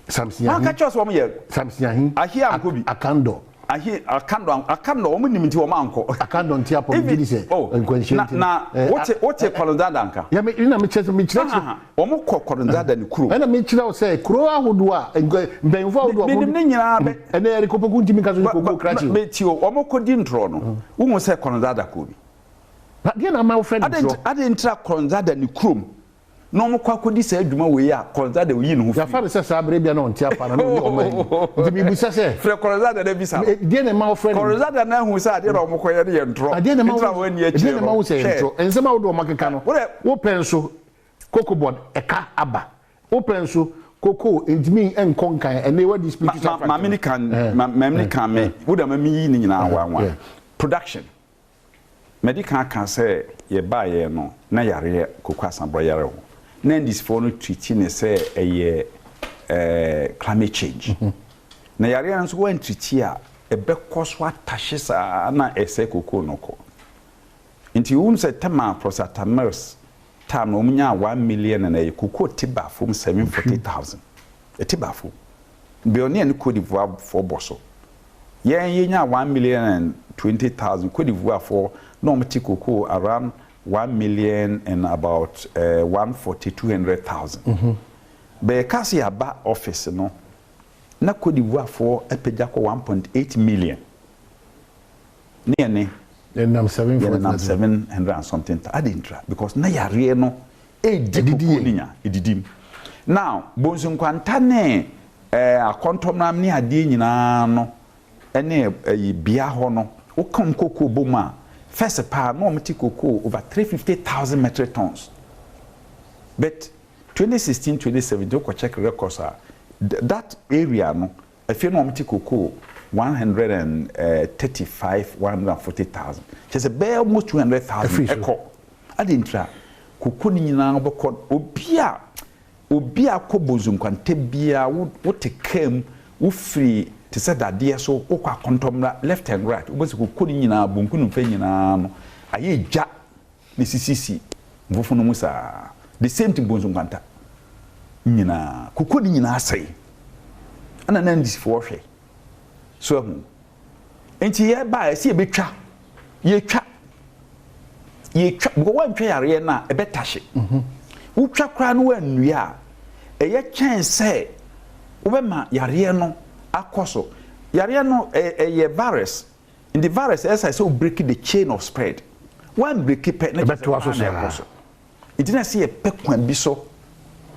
Samson Ahi. Wɔn aka kyerɛ sɛ wɔn yɛ. Samson Ahi. Ahi ankɔ bi. Akandɔ. Ahi Akandɔ Akandɔ wɔn nim nti wɔn ankɔ. Akandɔ nti apɔ mi gidi sɛ oh, nkwanhyia nti. Na na wote wote Kɔlɔnzada nka. Yɛ me na me kyerɛ me kyerɛ kyerɛ. Wɔn kɔ Kɔlɔnzada ne kuro. Ɛna me kyerɛ wo sɛ kuro ahodoɔ a mpanyinfoɔ ahodoɔ. Me nim ne nyinaa bɛ. Ɛnɛ yɛre kopoku ntumi nka so ne koko krakye. Me ti o wɔn kɔ di ntorɔ no wohu sɛ Kɔlɔnzada kɔ bi. Na deɛ na ama wofrɛ ne ntorɔ. Adɛn ntira Kɔlɔnzada ne kurom na wɔkɔ akɔdi saa adwuma wei a, Kɔrɔzada oyi ne ho firi. Yɛafa no sɛ saa berɛ bi a na ɔnte apa no, na ɔnyɛ ɔman yi. Nti mebisa sɛ. Frɛ Kɔrɔzada na bisa no. Deɛn na ɛma wofrɛ no? Kɔrɔzada no ahu sɛ adeɛ na wɔkɔyɛ no yɛ ntorɔ. Adeɛ na ɛma Nti na wɔanni akyire no. Deɛn na ɛma wo sɛ ɛyɛ ntorɔ? Nsɛm ahodoɔ a wɔakeka no, wopɛ nso Cocobod ɛka aba. Wopɛ nso Cocoa ntumi nkɔ nkan. Ɛnnɛ woadi spiritual fact no. Ma mene kan, ma mene kan me, wo deɛ ma meyi ne nyinaa wanwa. Production. Madi kan aka sɛ yɛbaeɛ no na yareɛ koko asaborɔ yare ho. Na NDC foɔ no treati no sɛ ɛyɛ climate change. Na yareɛ no nso woantriti a ɛbɛkɔ so atahye saa na ɛsɛe koko no kɔ. Nti wohu sɛ tɛm a Professor Atta Mills time no wɔn nyaa 1 million and ɛyɛ koko te baa fam 740,000. Ɛte baa fam. Benin ne Cote d'Ivoire foɔ bɔ so. Yɛn yɛnyaa 1,020,000, Cote d'Ivoire foɔ na wɔn te cocoa around 1 million and about 140, 200,000. But yɛkaa sɛ yɛaba office no, na Cote d'Ivoire foɔ apagya kɔ 1.8 million. Ne yɛne Yɛnenam 740. Yɛnenam 700 and something. Adɛn ntira? Because na yareɛ no ɛredi cocoa no nya, ɛdidi mu. Now, Bonsu Nkwanta ne eh, akɔntɔmmram ne adeɛ nyinaa no ne ɛyi bea hɔ no, woka wɔn cocoa bɔ mu a, first paa na wɔn te cocoa over 350,000 metric tons. But 2016, 2017, wokɔ check records a, that area no, afei na wɔn te cocoa 135, 140,000. Kyerɛ sɛ bɛyɛ almost 200,000 ɛkɔ. Adɛn ntira? Cocoa no nyinaa wobɛkɔ, obi a Obi a kɔ Bonsu nkwanta biara wo wote kaa mu wo firi te sɛ dadeɛ so wokɔ akɔntɔmmra left and right wobɛhu sɛ koko no nyinaa bonku no mfɛ nyinaa no ayɛ gya na esisisi mfofo no mu saa the same thing Bonsu nkwanta nyinaa koko no nyinaa asɛe ɛna na NDC foɔ hwɛ so ahu Nti yɛba a ɛsɛ yɛbɛtwa yɛtwa yɛtwa because woantwa yareɛ no a ɛbɛtahye wotwa koraa no woannua a ɛyɛ kyɛn sɛ wobɛma yareɛ no akɔ so yareɛ no ɛyɛ virus nti virus ɛyɛ sɛ sɛ wo break the chain of spread woan break pɛ na kyerɛ sɛ na ɛkɔ so. Nti na ɛsɛ yɛpɛ kwan bi so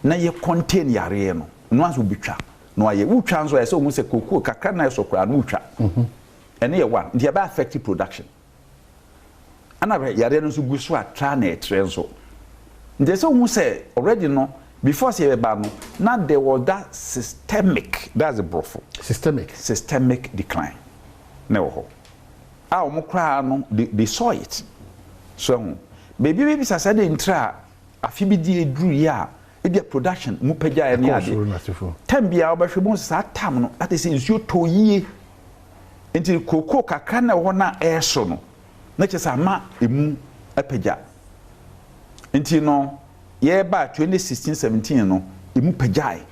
na yɛ contain yareɛ no, ɛno ara nso wobɛtwa na wayɛ. Wotwa nso a ɛsɛ wohu sɛ cocoa kakra na ɛsɔ koraa no wotwa. Ɛno yɛ one, nti ɛbɛ affect production. Ɛna hwɛ yareɛ no nso gu so a tra na ɛtrɛ nso. Nti ɛsɛ wohu sɛ already no before sɛ yɛbɛba no na there was that systemic, that's the borɔfo. Systemic. Systemic decline. Na ɛwɔ hɔ a wɔn koraa no, they saw it. So ɛho beebi bi bisa sɛ de ntra a afe bi di eduru yi a, ebi a production mu pagya ne ɛkɔɔ ade soro n'asefo. Time biara wobɛhwɛ mu sɛ saa time no ate sɛ nsuo tɔ yie, nti kookoo kakra na ɛwɔ hɔ na ɛɛso no, na kyerɛ sɛ ama emu apagya. Nti no yɛreba 2016 17 no, emu pagyae.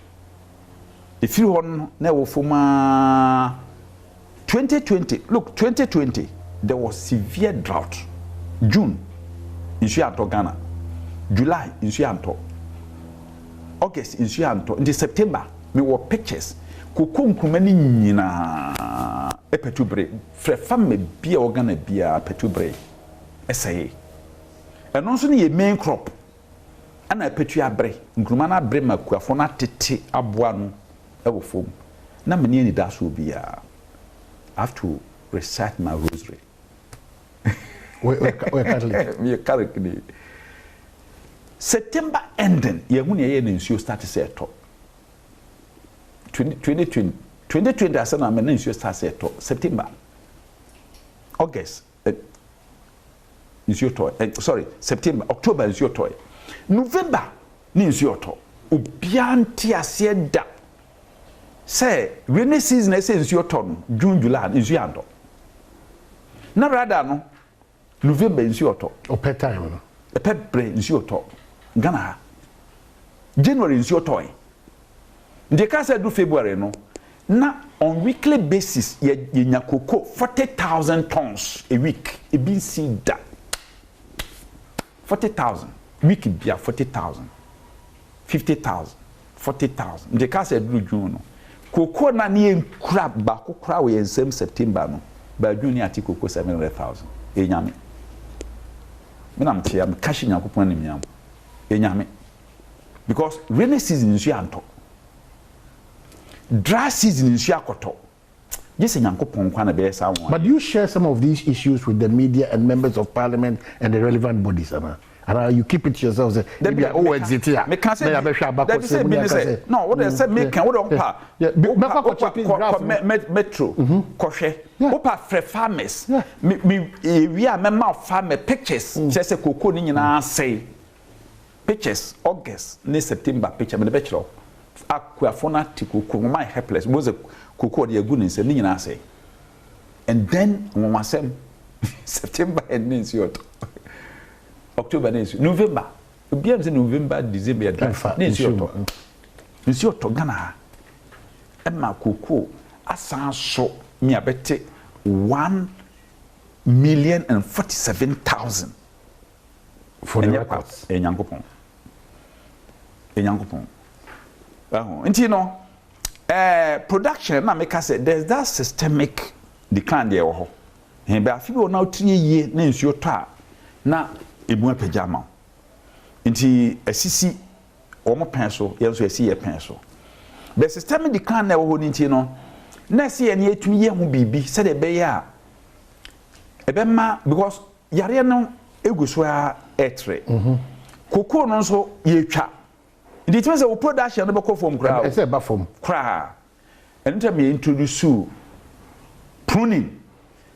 Efiri hɔ no na ɛwɔ fam aa. 2020, look, 2020 there was severe drought. June nsuo antɔ Ghana, July nsuo antɔ, August nsuo antɔ. Nti September mewɔ pictures, koko nkuruma no nyinaa pɛtu bere. Frɛ farmer bi a ɛwɔ Ghana biara, pɛtu bere ɛsɛe. Ɛno nso no yɛ main crop, ɛna pɛtu abere nkuruma no abere ma kuafoɔ no atete aboa no ɛwɔ fam. Na mene anidasoɔ biara, I have to recite my rosary. Wɔyɛ Catholic? Meyɛ Catholic ni. September ending, yɛhu nea ɛyɛ na nsuo start sɛ ɛtɔ. 2020 2020 asɛ na mɛ na nsuo start sɛ ɛtɔ September, August nsuo tɔ, sorry, September, October nsuo tɔ, November ne nsuo tɔ. Obiara nte aseɛ da sɛ rainy season ɛsɛ nsuo tɔ no June, July, nsuo antɔ. Na rather no November nsuo tɔ. Ɔpɛ time no. Ɛpɛ brɛ nsuo tɔ. Ghana ha January nsuo tɔe, nti ɛka sɛ du February no na on weekly basis yɛ yɛnya cocoa 40,000 tons a week. Ebi nsi da. 40,000 week bia, 40,000, 50,000, 40,000. Nti ɛka sɛ duru June no, cocoa na ne yɛn kura baako kura wɔ yɛn nsam September no, ba June ne ate cocoa 700,000. Ɛnyame me na mte a meka hyɛ Nyankopɔn animnyam. Ɛnyame, because rainy season nsuo antɔ, dry season nsuo akɔtɔ. Gye sɛ Nyankopɔn kwan na ɛbɛyɛ saa wɔn. But do you share some of these issues with the media and members of parliament and the relevant bodies, ana? And you keep it to yourself? Say, ebi a o exit here. Meka sɛ na yabɛhwɛ abakɔ dabi sɛ sɛ bi ne sɛ no, wode sɛ meka wode ɔmpa. Mɛkɔ akɔ check graph no. Metro kɔhwɛ, wopa frɛ farmers. Me ewie a mɛma farmer pictures kyerɛ sɛ koko ne nyinaa sɛe. Pictures, August ne September picture mede bɛkyerɛ wo. Akuafo no ate koko, wɔn ayɛ helpless wɔn sɛ koko ɔde agu ne nsam ne nyinaa sɛe. And then nwonwasɛm, September ne nsuo ɔtɔ, October ne nsuo, November, obiara sɛ November, December yɛ dry. Ɛmfa, ne nsuo nsuo ɔtɔ, nsuo ɔtɔ Ghana ha ɛma koko asan so mi abɛte 1,047,000. For the ɛnyɛ kwa. records. Ɛyɛ Nyankopɔn, ɛyɛ Nyankopɔn ɛho. Nti no production na meka sɛ there's that systemic decline deɛ ɛwɔ hɔ hɛn bɛ. Afi bi wɔ na wotiri yie na nsuo tɔ a na emu apagya ama wo. Nti asisi wɔn pɛn so, yɛn nso yɛsi yɛ pɛn so. The systemic decline na ɛwɔ hɔ no, nti no na ɛsɛ yɛn yɛtumi yɛ ho biribi sɛdeɛ ɛbɛyɛ a ɛbɛma, because yareɛ no egu so a ɛtrɛ. Kokoo no nso yɛtwa, nti tumi sɛ wo production no bɛkɔ fam koraa o. Ɛsɛ ɛba fam. Koraa. Ɛno nti na introduce pruning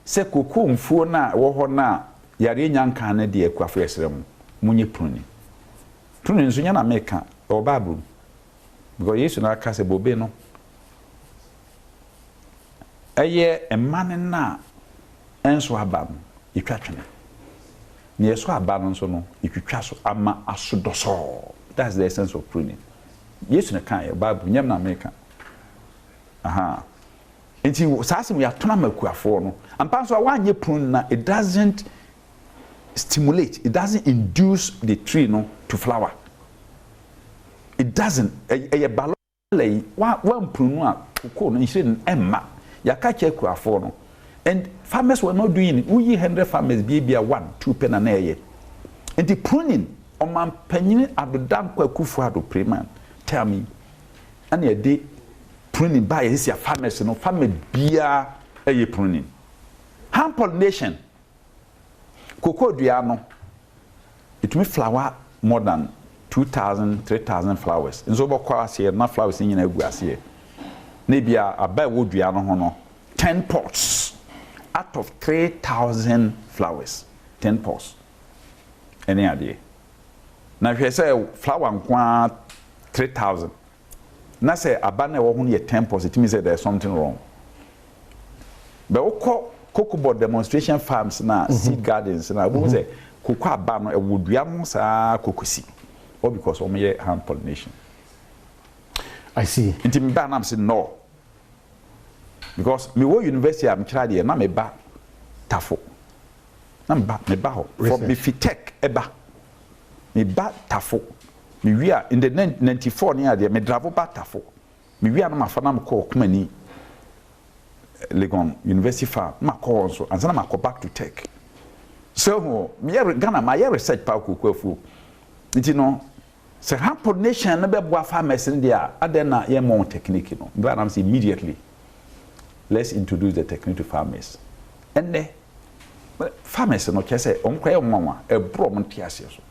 sɛ kokoo mfuo no a ɛwɔ hɔ no a yareɛ nya nkan no deɛ, akuafo, yɛsrɛ mo, monyɛ pruning. Pruning nso nyɛ na meka, ɛwɔ Bible mu, because Yesu na aka sɛ bobe no ɛyɛ mma no na ɛnso aba no yɛtwa twene, na yɛsɔ aba no nso no yɛtwitwa so ama aso dɔsɔɔ. That's the essence of pruning. Yesu na kan yɛ Bible, nyɛm na meka aha. Nti saa asɛm yɛatɔn ama akuafoɔ no ampa nso a woanyɛ prune na it doesn't stimulate, it doesn't induce the tree no to flower. It doesn't. Ɛyɛ balɔla yi wa wamprune no a, kokoo no nhyire no ɛmma. Yɛaka kyerɛ akuafoɔ no and farmers were not doing it. Woyi 100 farmers bie bia one two pɛ na na ɛyɛ. Nti pruning, ɔmanpanyin Addo Dankwa Akufo Addo Preman tell me, ɛna yɛde pruning baa. Yɛsisi a farmers no, farmer biara ɛyɛ pruning. Hand pollination, cocoa dua no ɛtumi flower more than 2000, 3000 flowers nso. Wobɛkɔ aseɛ na flowers no nyinaa gu aseɛ na ebia aba a ɛwɔ dua no ho no 10 pods. Out of 3,000 flowers, 10 pods ɛne adeɛ. Na hwɛ sɛ flower nko ara 3,000 na sɛ aba no a ɛwɔ ho no yɛ 10 pods, it means sɛ there is something wrong. Bɛ wokɔ Cocoa Board demonstration farms na seed gardens na wobɛhu sɛ cocoa aba no ɛwɔ dua no ho saa kɔkɔsi, all because wɔn yɛ hand pollination. I see. Nti me ba na me se no, because me wɔ university a mekyerɛ adeɛ na me ba Tafo, na me ba me ba hɔ from me fi Tech ɛba, me ba Tafo, me wie a in the 94 ne adeɛ me dravo ba Tafo, me wie a na ma fa na me kɔ Ɔkomani Legon University Farm na ma kɔ hɔ nso ansa na ma kɔ back to Tech. So ho me yɛ Ghana ma yɛ research pa kooko afuo, nti no sɛ hand pollination no bɛboa farmers no deɛ a, adɛn na yɛmmɔ wɔn technique no? Mbra nam sɛ immediately let's introduce the technique to farmers. Ɛnnɛ farmers no kyerɛ sɛ wɔn koraa yɛ nwanwa, ɛborɔ wɔn nteaseɛ so.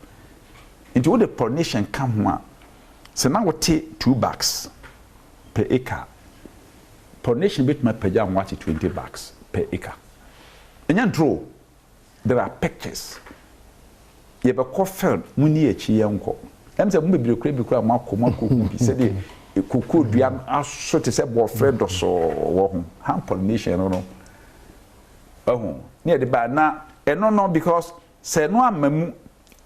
Nti wode pollination ka ho a, sɛ na wote 2 bags per acre, pollination bɛtumi apagya ho ate 20 bags per acre. Ɛnyɛ ntoro. There are pictures. Yɛbɛkɔ field, mo ni akyi yɛnkɔ. Ɛm sɛ mo bebree kura bi kura mo akɔ mo akɔ hu bi sɛdeɛ kokoo dua no aso te sɛ bɔɔfrɛ dɔsɔɔ wɔ ho. Hand pollination no no. Ɛho ne yɛde ba na ɛno no, because sɛ ɛno ama mu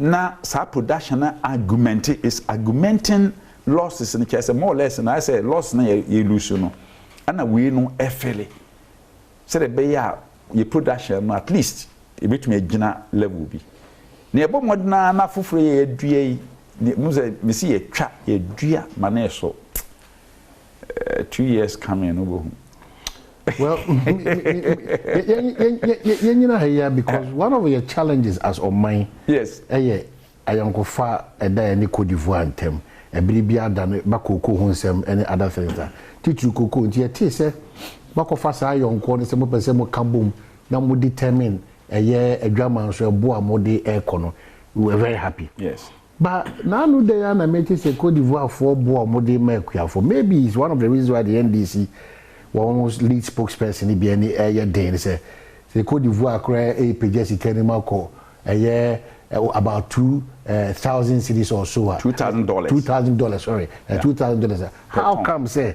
na saa production no augment is augmenting losses no, kyerɛ sɛ more or less na ayɛ sɛ loss no yɛ yɛ lose no, ɛna wei no ɛfɛle sɛdeɛ ɛbɛyɛ a yɛ production no at least ebɛtumi agyina level bi na yɛbɔ mmɔden ara na foforɔ yɛ yɛdua yi ne mu sɛ mesi yɛtwa yɛdua ma ne so 2 years coming no bɛhu. Well, yɛnyina ha yi a, because one of your challenges as ɔman ɛyɛ ayɔnkofa ɛda yɛ ne Cote d'Ivoire ntɛm. Ɛbere bi ada no ba kooko ho nsɛm ɛne other things a titiri kooko, nti yɛtee sɛ wakɔfa saa ayɔnkoɔ no sɛ mopɛ sɛ moka bom na mo determine ɛyɛ adwaman so ɛbo a mode ɛrekɔ no, we were very happy. But n'ano de ya na mete sɛ Cote d'Ivoire foɔ boa a wɔde ma akuafoɔ. Maybe it's one of the reasons why the NDC wɔn lead spokesperson bi ani ɛyɛ den sɛ Cote d'Ivoire koraa ɛrepagya sika no mu akɔ ɛyɛ about 2,000 cedis or so a $2,000. $2,000, sorry, $2,000. How ton. Come sɛ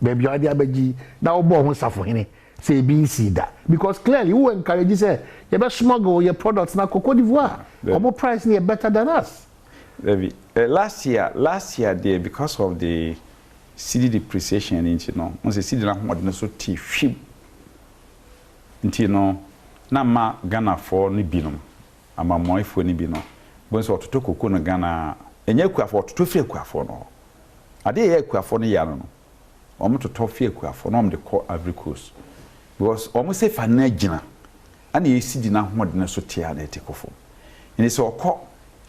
baabi a wɔde abɛgye na wɔbɔ ho safohene sɛ ebi nsi da, because clearly wo encourage sɛ yɛbɛ smuggle yɛ products na kɔ Cote d'Ivoire, ɔmo price no yɛ better than us. Dabi, last year deɛ, because of the cedi depreciation nti no, n sɛ cedi no ahoɔden so te hwim, nti no na ma Ghanafoɔ no binom, amammɔefoɔ no bi no bɛn sɛ ɔtotɔ koko no Ghana a, ɛnyɛ akuafoɔ ɔtotɔ firi akuafoɔ no hɔ. Adeɛ yɛ akuafoɔ no yɛ ano no, wɔn totɔ firi akuafoɔ na wɔn de kɔ Ivory Coast, because wɔn sɛ fa no agyina ɛna yɛ cedi no ahoɔden so te a na ɛte kɔ fam. Nti sɛ ɔkɔ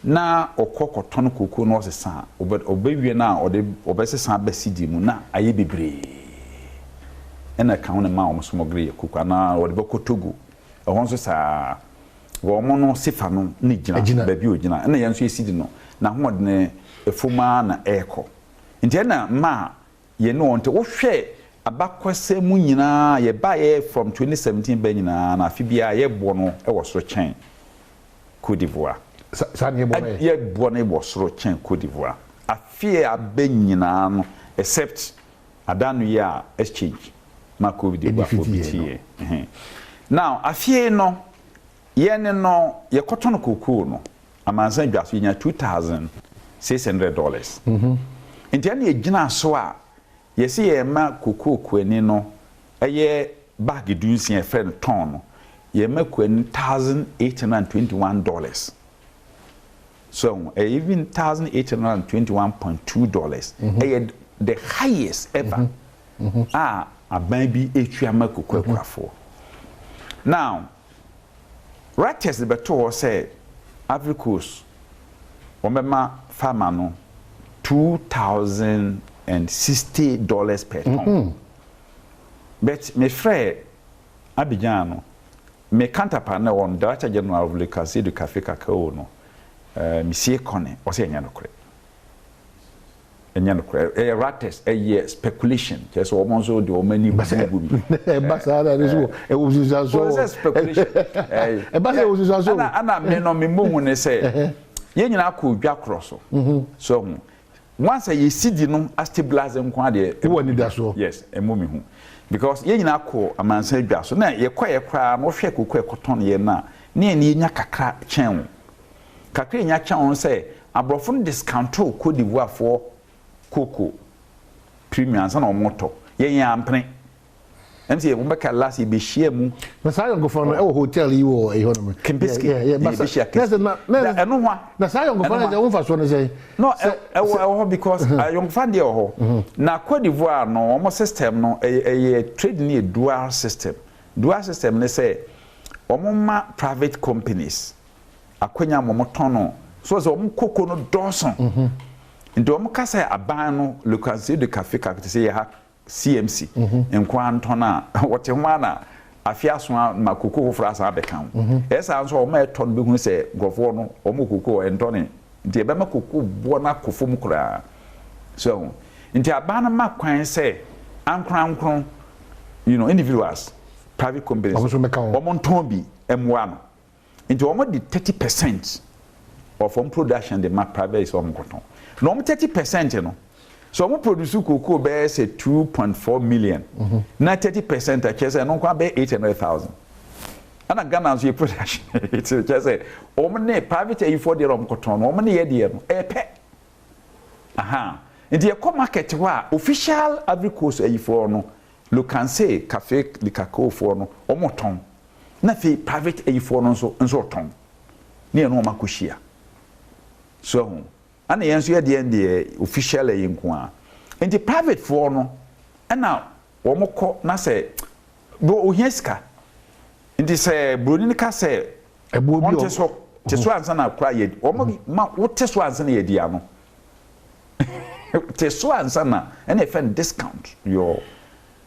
na ɔkɔ kɔtɔn koko na ɔsesa a, ɔbɛwie no a ɔde ɔbɛsesa aba cedi mu na ayɛ bebree, ɛna ka ho ne ma wɔn smuggle yɛ koko anaa ɔde bɛkɔ Togo. Ɛhɔ nso saa, wɔn no sefa no ne gyina Ɛgyina. Baabi a ogyina, ɛna yɛn nso yɛ cedi no n'ahoɔden efom ara na ɛrekɔ, nti ɛna maa yɛn ne wɔn nte. Wohwɛ abakɔsɛm mu nyinaa, yɛbaeɛ from 2017 bɛ nyinaa na afe biara yɛboɔ no ɛwɔ soro kyɛn Cote d'Ivoire. Saa ne yɛbɔ no yɛ. Yɛboɔ no wɔ soro kyɛn Cote d'Ivoire afe a abɛ nyinaa no, except adano yi a exchange ma Cote d'Ivoire fo bi Ɛdi fiti tiɛ. Now afei no, yɛn no yɛkɔtɔn kokoo no amansan dwa so, yɛnya $2,600, nti ɛna yɛgyina so a yɛsi yɛn ma kokoo kuani no ɛyɛ bag 16, yɛfrɛ no ton no, yɛn ma kuani $1,821. So ɛyɛ even $1,821.2, ɛyɛ the highest ever a aban bi etua ma kokoo akuafoɔ. Now Reuters bɛto hɔ sɛ Ivory Coast wɔn bɛma farmer no $2,060 per ton, but mefrɛ Abidjan no, me counterpart na ɛwɔ no, Director General of Le Conseil du Café Cacao no, Monsieur Kone, ɔsɛ ɛnyɛ nokorɛ. Ɛnyɛ nokorɛ. Ɛyɛ rates, ɛyɛ speculation. Kyerɛ sɛ wɔn nso de wɔn ani gugu bi. Ɛba saa na ɛno nso ɛwɔ nsusuansoɔ wɔ. Sɛ speculation. Ɛba sɛ ɛwɔ nsusuansoɔ. Ɛna me no me mu hu ne sɛ yɛn nyinaa kɔ dwa korɔ so. So ho. Once a yɛ cedi no astabilize nko adeɛ. Wowɔ anidasoɔ. Yes, ɛmu mi hu. Because yɛn nyinaa kɔ amansan dwa so na yɛkɔ yɛ koraa na wɔhwɛ koko ɛkɔtɔn yɛn na ne yɛn yɛnya kakra kyɛn wo. Kakra yɛnya kyɛn wo sɛ aborɔfo no discount Cote d'Ivoire foɔ koko premium ansa na wɔn tɔ. Yɛn yɛn ampene. Sɛ wɔn bɛka last yɛbɛhyia mu. Na saa ayɔnkofa no ɛwɔ hotel yi wɔ ɛhɔ nom. Kempinski. Yɛbɛhyia Kempinski. Ɛno ho a. Na saa ayɔnkofa no sɛ wɔn fa soɔ no sɛ. No, ɛwɔ hɔ because ayɔnkofa deɛ wɔ hɔ. Na Cote d'Ivoire no, wɔn system no ɛyɛ trade no yɛ dual system. Dual system ne sɛ wɔn ma private companies akonya ma wɔn tɔn no so sɛ wɔn koko no dɔɔso. Nti wɔn kasa aban no, le Conseil de café te sɛ yɛ ha CMC nko antɔn a, wɔte ho ana afe aso a ma koko foforɔ asan abɛka ho. Ɛyɛ saa nso a, wɔn a ɛtɔ no bɛhunu sɛ nkurɔfoɔ no wɔn koko ɛntɔne, nti ɛbɛma koko boɔ no akɔ fam koraa. So nti aban no ma kwan sɛ ankorankoro, individuals, private companies, wɔn ntɔn bi mmoa no. Nti wɔn de 30% of wɔn production de ma private sɛ wɔn kɔtɔn. Na wɔn 30% no, so wɔn produce cocoa bɛyɛ sɛ 2.4 million na 30% akyerɛ sɛ ɛno nko abɛyɛ 800,000. Ɛna Ghana nso yɛ production kyerɛ sɛ wɔn ne private ayifoɔ deɛ na wɔn kɔtɔn no, wɔn ne yɛ deɛ no ɛyɛ pɛ aha. Nti yɛkɔ market hɔ a, official Ivory Coast ayifoɔ no, Le Conseil Café de Cacao foɔ no, wɔn tɔn, na afei private ayifoɔ no nso tɔn ne yɛn no wɔn akɔhyia so ɛho. Ɛna yɛn nso yɛ deɛ deɛ official ayi nko a, nti private foɔ no ɛna wɔn kɔ na sɛ ohia sika, nti sɛ buroni no ka sɛ wɔn te so te so ansa na kora yɛ wɔn ma wote so ansa na yɛ di ano te so ansa na ɛna yɛfɛ no discount your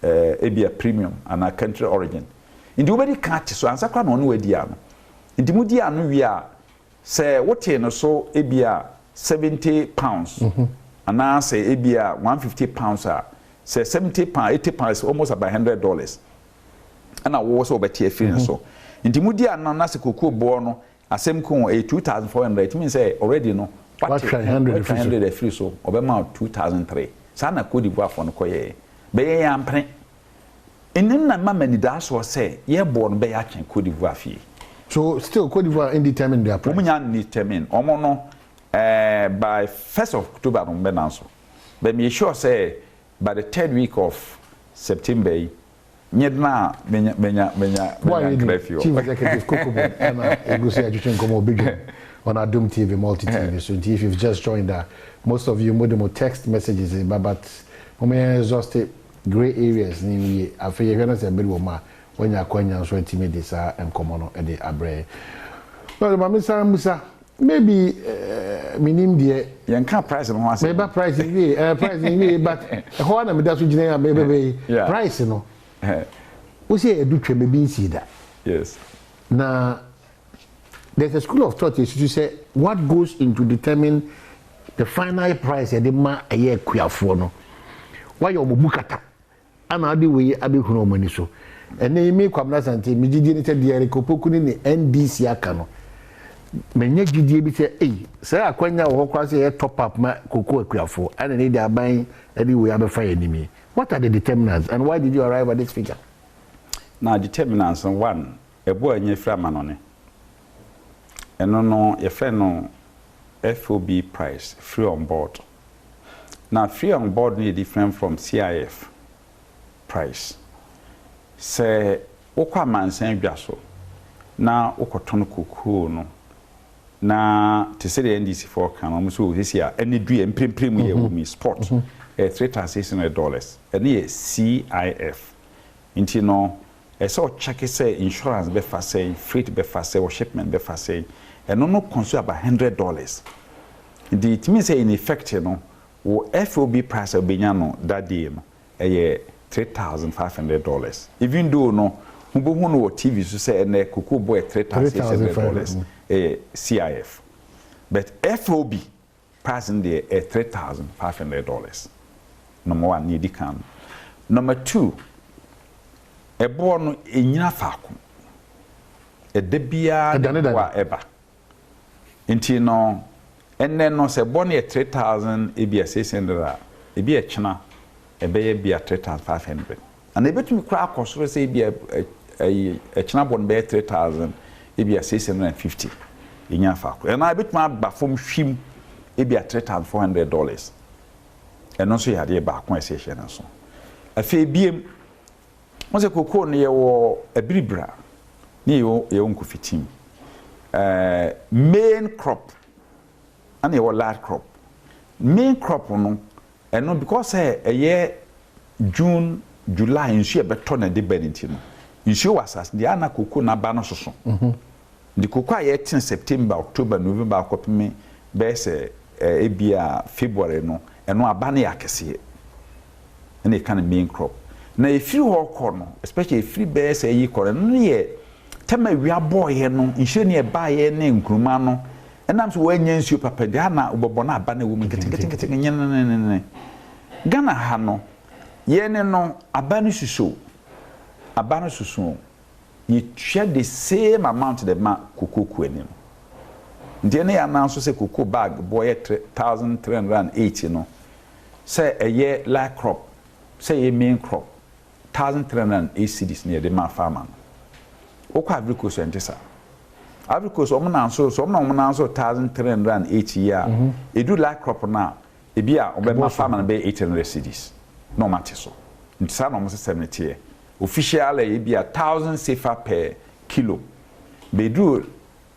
ebia premium anaa country origin. Nti wobɛdi kan te so ansa kora na ɔne wadi ano. Nti mo di ano wie a, sɛ wote no so ebia £70 anaasɛ ebia £150 a, sɛ £70, £80, almost about $100 ɛna wɔwɔ sɛ wɔbɛte afiri no so. Nti mo di ano na sɛ koko boɔ no asɛm ko ɛyɛ 2400, it means sɛ already no wate 100 afiri so, ɔbɛma 2003. Saa na Cote d'Ivoire fo no kɔyɛɛ bɛyɛ. Yɛn ampene ɛnim na mma m'anidaa soɔ sɛ yɛboɔ no bɛyɛ akyɛn Cote d'Ivoire fie. So still Cote d'Ivoire indetermine their price. Wɔn nya indetermine wɔn no by 1st of October no bɛ nan so, but me sure sɛ by the third week of September yi nye na menya menya menya menya nkira fi hɔ. Chief Executive, Cocobod, ɛna egu so yɛtwetwe nkɔmɔ obi dwom on Adom TV, Multi TV so. Nti if you've just joined most of you mo de mo text messages ba, but mo yɛn exhaust grey areas ni wie. Afei yɛhwɛ no sɛ mbere wɔ mu a, wɔnya akwanya nso atumi de saa nkɔmɔ no de abrɛ. Well, maame san musa maybe minim deɛ. Yɛn ka price no ho asɛm. Meba price wie, price wie, but ɛhɔ ara na meda so gyina yi a mebɛbɛ yi price no wosi ɛdu twɛm ebi nsi da. Na there's a school of thought esusu sɛ what goes into determine the final price yɛde ma ɛyɛ akuafoɔ no, wayɛ wɔn bu kata ana ade wei abɛhunu wɔn ani so. Ɛnɛ yi mi Kwabena Asante mi gyidie ne sɛ deɛ Eric Opoku ne ne NDC aka no, manya gyidie bi sɛ ei, sɛ akwanya wɔ hɔ koraa sɛ yɛ top up ma koko akuafoɔ, ɛna ne de aban de wei abɛfa yɛn anim yi. What are the determinants and why did you arrive at this figure? Na determinants no, one, ɛbo a ɛnya firi amanɔne, ɛno no yɛfrɛ no FOB price, free on board. Na free on board no yɛ different from CIF price. Sɛ wokɔ amansan dwa so na wokɔtɔn kokoo no na te sɛ deɛ NDC foɔ ka no, ɔmo sɛ osisi a ɛne du yɛ mprempren mu yɛ wɔ mi spot ɛyɛ $3,600, ɛne yɛ CIF. Nti no ɛsɛ ɔkyɛke sɛ insurance bɛfa sɛn, freight bɛfa sɛn, or shipment bɛfa sɛn. Ɛno no consume about $100. Nti it means sɛ in effect no, wɔ FOB price a wobɛnya no that day no ɛyɛ $3,500, even though no wobɛhu no wɔ TV so sɛ ɛnɛ cocoa boɔ yɛ $3,600, ɛyɛ CIF, but FOB. Price no deɛ ɛyɛ $3,500. Number one, nea ɛdi kan no. Number two, ɛboɔ no ɛnyina faako. Ɛda biara ne boɔ a ɛba. Nti no, ɛnnɛ no sɛ ɛboɔ no yɛ 3,000 ebia 600 a, ebi ɛkyena ɛbɛyɛ ebia 3,500. Anaa ebetumi koraa akɔ soro sɛ ebia ɛyi ɛkyena bɔ no bɛyɛ 3,000 ebia 650. Yɛnya faako. Anaa ebetumi aba fam hwim ebia $3,400. Ɛno nso yɛ adeɛ baako a ɛsɛ yɛhyɛ no nso. Afei biem, wɔn sɛ kokoo no yɛwɔ abiribira ne yɛwɔ yɛwɔ nkofitim. Ɛɛ main crop ɛna yɛwɔ large crop. Main crop no, ɛno because sɛ ɛyɛ June, July nsuo a ɛbɛtɔ na ɛde ba no nti no, nsuo wɔ asase deɛ ana koko n'aba no soso. Nti koko a yɛtene September, October, November akɔpem bɛyɛ sɛ ebi a February no, ɛno aba no yɛ akɛseɛ. Ɛna yɛka no main crop. Na ɛfiri hɔ kɔ no, especially ɛfiri bɛyɛ sɛ ɛyi kɔ no, ɛno no yɛ tɛm awia bɔɔyɛ no, nhyire ne ɛbaeɛ ne nkuruma no, ɛnam sɛ wɔanya nsuo papa deɛ ana wobɛbɔ no aba no ɛwɔ mu nketenketenkete nyenenene. Ghana ha no, yɛne no aba no suso, aba no soso, yɛtua the same amount de ma koko kuani no. Nti ɛne yɛ anan so sɛ koko bag boɔ yɛ 1,380 no, sɛ ɛyɛ light crop, sɛ ɛyɛ main crop, 1,308 cedis ne yɛde ma farmer no. Wokɔ Ivory Coast, ɛnte saa. Ivory Coast, ɔmo nan so so ɔmo na ɔmo nan so 1,380 yi a, edu light crop no a, ebi a ɔbɛma farmer no bɛyɛ 800 cedis na ɔmo ate so. Nti saa na ɔmo system no teɛ. Official ebi a 1,000 CFA per kilo. Bɛduru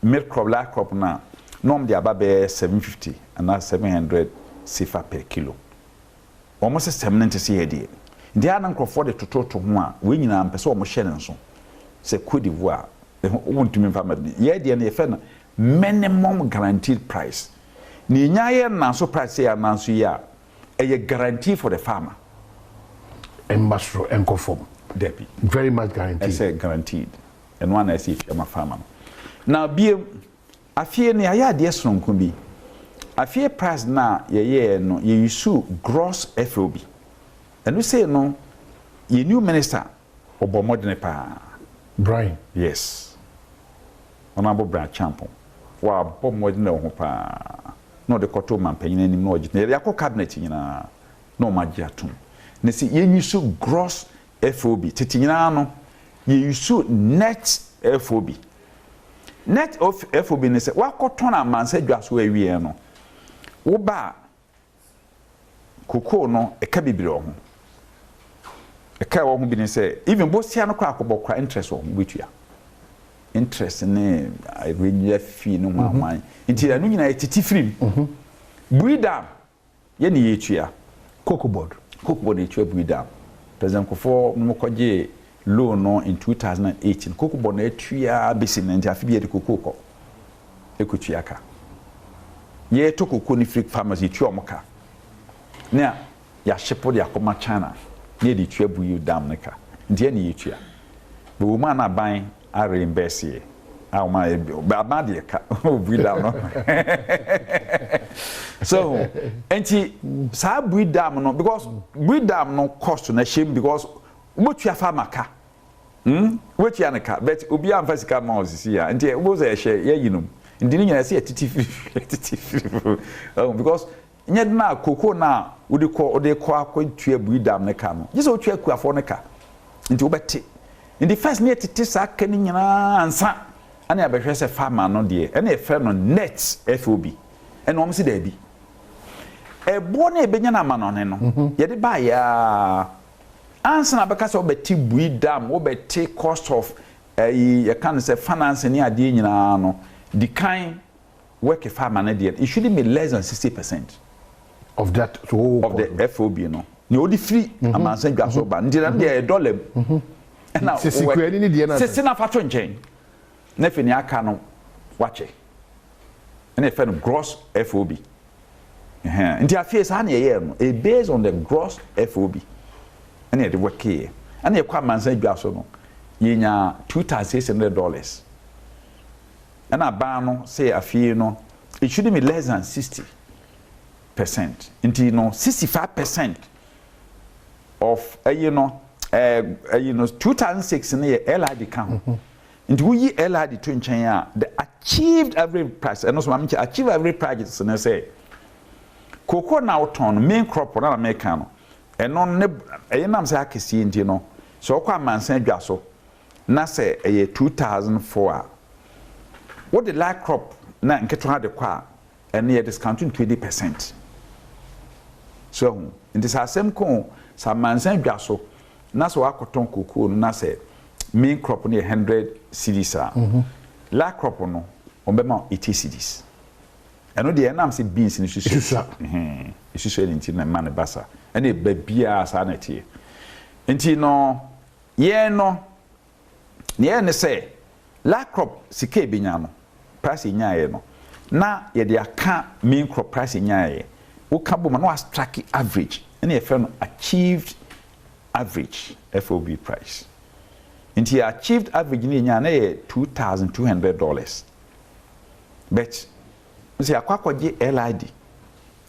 mid crop, light crop no a, na ɔmo de aba bɛyɛ 750 anaa 700 CFA per kilo. Wɔn system no nte sɛ yɛ deɛ. Nti a na nkurɔfoɔ de tototo ho a, wɔn nyinaa mpɛ sɛ wɔn hyɛ ne nso sɛ Cote d'Ivoire wɔntumi nfa ma yɛ deɛ no. Yɛfɛ no minimum guaranteed price. Na yɛnya yɛ nanso price yɛ ananso yi a, ɛyɛ guarantee for the farmer. Ɛmba soro, ɛnkɔ fam. Dabi. Very much guaranteed. Ɛsɛ guaranteed. Ɛno ana ɛsɛ etua ma farmer no. Na biem, afei no yɛayɛ adeɛ sononko bi. Afei price na yɛyɛɛ no, yɛuse gross FOB. Ɛno sei no, yɛ new minister ɔbɔ mmɔdene paa. Brian. Yes, Honourable Bryan Acheampong wabɔ mmɔdene wɔ ho paa na ɔde kɔto ɔmanpanyin anim na ɔgye. Yɛde akɔ cabinet nyinaa na ɔmo agye atom na sɛ yɛnuse gross FOB. Tete nyinaa no, yɛuse net FOB. Net FOB ne sɛ wakɔtɔn amansa dwa so awie no, woba a, kokoo no ɛka bebree wɔ ho. Ɛka ɛwɔ ho bi ne sɛ even bosia no koraa akɔbɔ koraa, interest wɔ ho, wobɛtua interest ne regular fee ne ho ahwan. Nti ɛno nyinaa yɛtete firi mu. Bui Dam, yɛne yɛtua. Cocoa Board. Cocoa Board yɛtua Bui Dam. President Kufuor no kɔgye loan no in 2018, Cocoa Board no atua bɛsi no. Nti afe bi yɛde cocoa kɔ ɛkɔtua ka. Yɛtɔ cocoa no firi farmers, yɛtua ɔmo ka ne yɛahyepo de akɔma China ne yɛde tua Bui Dam no ka. Nti yɛne yɛtua bɛwɔ mu a, na aban areimburse yɛ a wɔn ayɛ aban deɛ ka Bui Dam no so. Nti saa Bui Dam no, because Bui Dam no cost na hyɛm, because wobɛtua farmer ka, Wobɛtua no ka, but obiara mfa sika ma osisi ya. Nti wobɛhu sɛ ɛhyɛ yɛyi nom. Nti ne nyinaa ɛsɛ yɛtete firi, yɛtete firi oh, because nyɛ de na koko na wode kɔ, wode kɔ akɔtua Bui Dam ne ka no, gye sɛ wotua akuafoɔ no ka. Nti wobɛte. Nti first ne yɛtete saa ka no nyinaa ansa ɛne abɛhwɛ sɛ farmer no deɛ, ɛne yɛfrɛ no net FOB. Ɛna wɔn si daabi, ɛboɔ no a ɛbɛnya no amanɔne no, yɛde baayɛ a ansa na bɛka sɛ wobɛte Bui Dam, wobɛte cost of ɛyi, yɛka no sɛ finance ne adeɛ nyinaa no, di kan work farmer no deɛ, it shouldn't be less than 60% of that so of the FOB no nea ɔde firi amansa dwa so ba. Nti na deɛ ɛyɛ dollar mu ɛna Sisi kuani ne deɛ no. Sisi na fa to nkyɛn na afei nea aka no wakyɛ, ɛna yɛfrɛ no gross FOB. Nti afei saa na yɛyɛɛ no, e based on the gross FOB ɛna yɛde wɔkeeɛ. Ɛna yɛkɔ amansa dwa so no, yɛnya $2,600. Ɛna aban no sɛ afei no, it shouldn't be less than 60. percent. Nti no 65% of ɛyi no, ɛyi no 2006 no yɛ LID ka ho. Nti woyi LID to nkyɛn a, the achieved average price, ɛno so maame nkyɛn, achieved average price no sɛ cocoa na wotɔn no, main crop na na meka no, ɛno ne ɛyɛ nam sɛ akɛseɛ. Nti no sɛ ɔkɔ amansan dwa so na sɛ ɛyɛ 2004 a, wode light crop na nketewa de kɔ a, ɛno yɛ discount 20%. So ɛho nti sɛ asɛm ko sɛ amansan dwa so na sɛ wakɔtɔn cocoa no na sɛ main crop no yɛ 100 cedis a, light crop no wɔn bɛma 80 cedis. Ɛno deɛ ɛnam sɛ beans no susu. Esusua. Esusua ne nti na ɛma ne basa ɛna ɛba biara saa na ɛteɛ. Nti no yɛn no nea yɛn ne sɛ light crop sika ebenya no, price enyaeɛ no na yɛde aka main crop price enyaeɛ, woka bɔ mu na wa strike average, ɛna yɛfrɛ no achieved average FOB price. Nti achieved average no yɛnya na yɛ $2,200, but nso yɛakɔ akɔgye LID,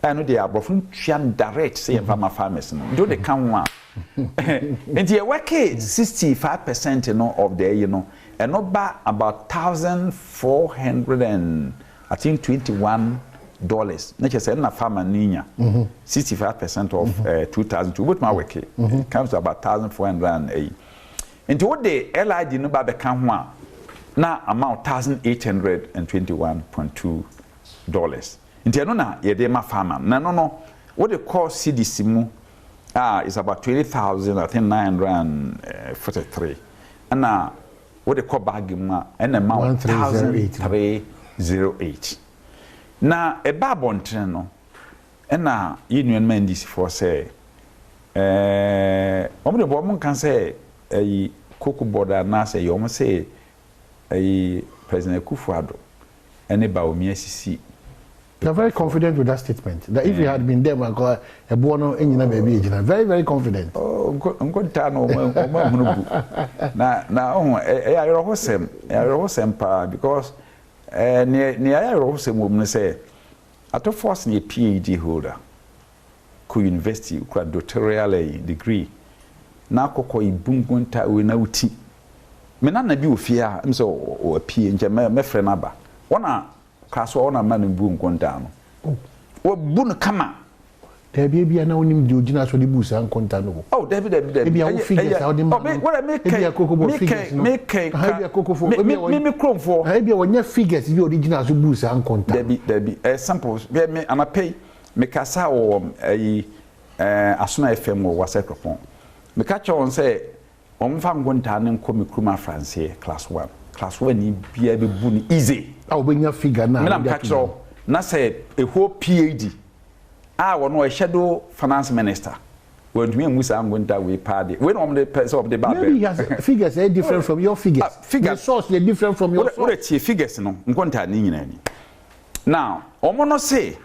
ɛno deɛ aborɔfo no tua no direct sɛ yɛmfa ma farmers no. Nti wode ka ho a, nti yɛwɔke 65% no of the yi no, ɛno ba about 1,400 and I think $21, na kyerɛ sɛ ɛna farmer no nya 65% of 2002, wobɛtumi awɔke, it comes to about 1,400 and ɛyi. Nti wode LID no ba bɛka ho a, na ama $1,821.2. Nti ɛno na yɛde ma farmer na ɛno no wode kɔ cedis mu a, is about 20,000, I think 943, ɛna wode kɔ bag mu a, ɛna ma wo 1308. 1308. Na ɛba abɔntene no, ɛna yɛ nuanom NDC foɔ sɛ wɔn de bɔ wɔn nka sɛ ɛyi Cocoa Board anaasɛ ɛyɛ wɔn sɛ ɛyi President Akufo-Addo ɛne Bawumia sisi. They are very confident with that statement, that if you had been there, ɛboɔ no nyina baabi egyina. Very, very confident. Oh, nkontaa no wɔn ahunu bu na ɔho ɛyɛ awerɛhosɛm, ɛyɛ awerɛhosɛm paa, because nea ɛyɛ awerɛhosɛm wɔ mu no sɛ Ato Forson yɛ PhD holder, kɔ university kura doctoral degree na akɔkɔ ibu nkontaa wei na wuti me nana bi wɔ fie a sɛ ɔpie nkyɛn mɛfrɛ no aba wɔn a class wɔn a ma no bu nkontaa no, wɔbu no kama. Dabi, ebi a na onim deɛ ogyina so de bu saa nkonta no. Oh, dabi, dabi, dabi. Ebi a wo figures a ɔde ma no. Wɔrɛ mi kɛ. Ebi a Cocoa Board figures no. Mi kɛ. Ebi a kokofo. Mi kuromfoɔ. Ebi a wɔnyɛ figures bi a ɔde gyina so bu saa nkonta. Dabi, dabi, simple. Bɛ mi anapɛ yi mi kasa wɔ ɛyi Asona FM wɔ Wasa Kuropɔn. Mi ka kyerɛ wɔn sɛ wɔn fa nkontaa ne nkɔ mi kurom Afranseɛ class one. Class one ni biara bɛ bu no easy. A wɔbɛnya figure na. Mi na mi ka kyerɛ na sɛ eho PhD a wɔn ɔyɛ shadow finance minister wɔntumi emu saa nkonta wei paa de wei na wɔn de pɛ sɛ wɔn de ba. Maybe he has figures different from your figures. Figures. The source yɛ different from your source. Wọ́n tie figures no, nkonta ne nyinaa ni. Now wɔn no se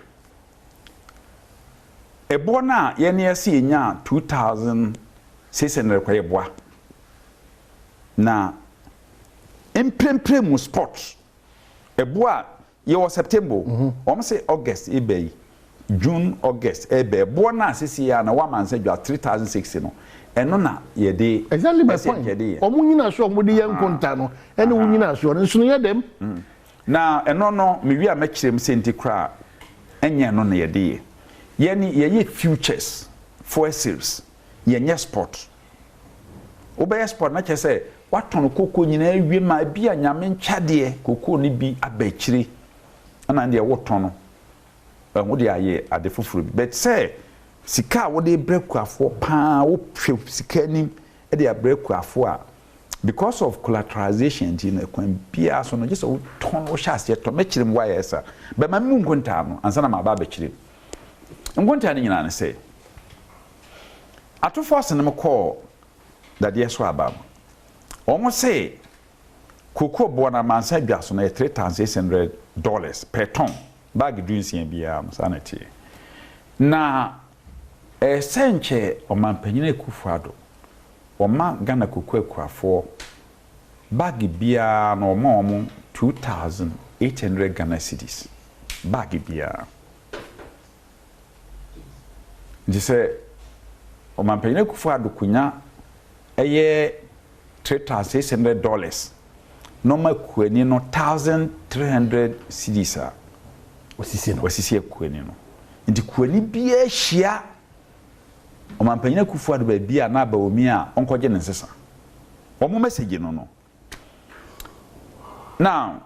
ɛboɔ no a yɛn yɛsi yɛn nya 2,600 kɔ yɛ boa na mprempren mu spot ɛboɔ a yɛwɔ September, wɔn sɛ August ebe yi, June, August ɛbɛ, ɛboɔ no a sisi yɛ a na wɔama nsa dwa 3,060 no, ɛno na yɛde. Exactly my point. Wɔn nyina so wɔn de yɛ nkonta no, ɛne wɔn nyina so no nso yɛ dɛm. Na ɛno no mewi a mɛkyerɛ mu sɛ nti koraa ɛnyɛ ɛno na yɛde yɛ. Yɛne yɛyɛ futures fuel sales, yɛnyɛ spot. Wobɛyɛ spot na kyerɛ sɛ watɔn koko nyinaa awie ma ebi a Nyame nkyadeɛ koko no bi aba akyire, ɛna deɛ wotɔn no ɛho de ayɛ ade foforɔ bi. But sɛ sika a wode brɛ kuafoɔ paa, wohwɛ sika anim de abrɛ kuafoɔ a, because of collateralization nti no, kwan biara so no gye sɛ wotɔn, wohyɛ aseɛ tɔn. Mɛkyerɛ mu wayɛ sa bɛma mu nkontaa no ansa na maaba abɛkyerɛ mu. Nkontaa no nyinaa ne sɛ Ato Forson no kɔɔ dadeɛ so aba no, wɔn se cocoa boɔ no amansa dwa so no yɛ $3,600 per ton, bag 16 biara no saa na ɛteɛ. Na ɛsɛ nkyɛ Ɔmanpanyin Akufo Addo wɔma Ghana cocoa akuafoɔ bag biara no, wɔma wɔn 2,800 Ghana cedis bag biara. Nti sɛ Ɔmanpanyin Akufo Addo konya ɛyɛ $3,600 na ɔma kuani no 1,300 cedis a, Wasisi no. Wasisi akuani no. Nti kuani biara hyia Ɔmanpanyin Akufo Addo baabi a na aba omi a ɔnkɔgye ne nsesa. Wɔn message no no. Now,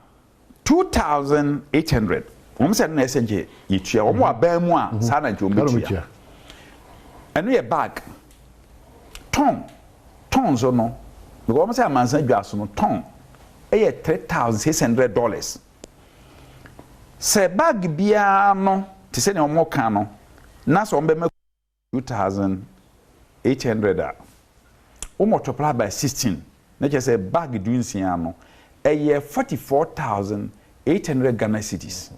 2800 wɔn sɛ ɛno na ɛsɛ nkyɛ yɛtua wɔn wɔ aban mu a saa na nkyɛ wɔn bɛtua. Ɛno yɛ bag tɔn tɔn nso no because wɔn sɛ amansan dwa so no tɔn ɛyɛ $3,600. Sɛ bag biara no te sɛ nea wɔn ka no na sɛ wɔn bɛma 2800 a, wo multiply by 16 na kyerɛ sɛ bag 16 no ɛyɛ 44,800 Ghana cedis.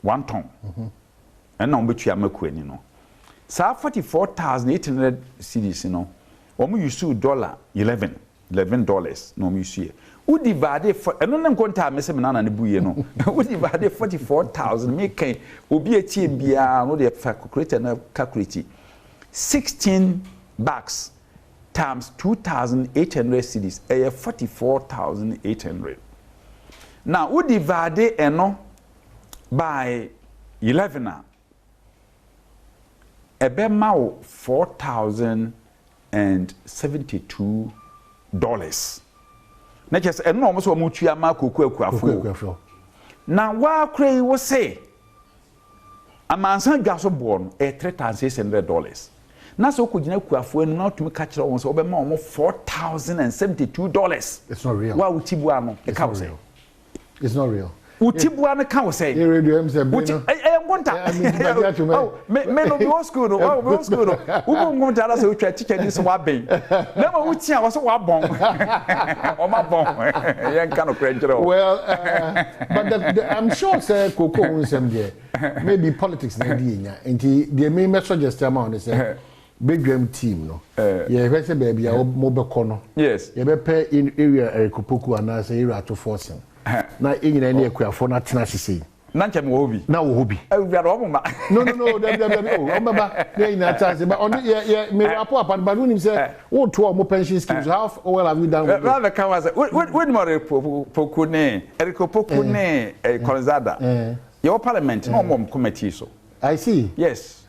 1 ton. Ɛna wɔn bɛtua ama kuani no. Saa 44,800 cedis no, wɔn use dollar 11, $11 na wɔn use yɛ. Wo divide for ɛno ne nkonta a mese me nana ne buyɛ no. Wo divide 44,000 me kan obi etie biara no de fa calculator na calculate 16 bags times 2800 cedis ɛyɛ 44,800. Now wo divide ɛno by 11 a, ɛbɛma wo $4,072. Na kyerɛ sɛ ɛno na wɔn sɛ wɔn tua ma koko akuafo. Na wakora yi wo se amansan dwa so boɔ no ɛyɛ $3,600. Na sɛ wokɔgyina akuafoɔ anim na wotumi ka kyerɛ wɔn sɛ wobɛma wɔn $4,072. It's not real. Wa wo ti bua no ɛka wo sɛ. It's not real. Wo ti bua no ka wo sɛ. Yɛ radio ɛm sɛ bere no. Ɛyɛ nkonta. Me me no mi wɔ school no, mi wɔ school no. Wo bɔ nkonta na sɛ wotwa teacher ni so wabɛn. Na ma wo tia wɔ so wabɔn. Ɔma bɔn. Yɛn ka no korɛ nkyerɛ o. Well, but I'm sure sɛ koko ho nsɛm deɛ maybe politics na ɛdi yɛn nya nti deɛ mi mɛ suggest ama wɔn sɛ bedwam team no yɛhwɛ sɛ baabi a mo bɛkɔ no yɛbɛpɛ area Eric Opoku anaasɛ area Ato Forson na yɛn nyinaa ne akuafoɔ no atena ase sei. Na nkyɛn wɔ hɔ bi. Na wɔ hɔ bi. Awurade wɔn ma. No, no, no, dabi, dabi, dabi, o wɔn bɛba na yɛn nyinaa atena ase ba ɔno yɛ yɛ mi rapo apa but wonim sɛ woto a wɔn pension scheme so how well have you done with it. Bɛɛ bɛka wa sɛ wonim Eric Opoku ne Eric Opoku ne Collins Dauda yɛwɔ parliament na wɔn wɔ committee so. I see. Yes.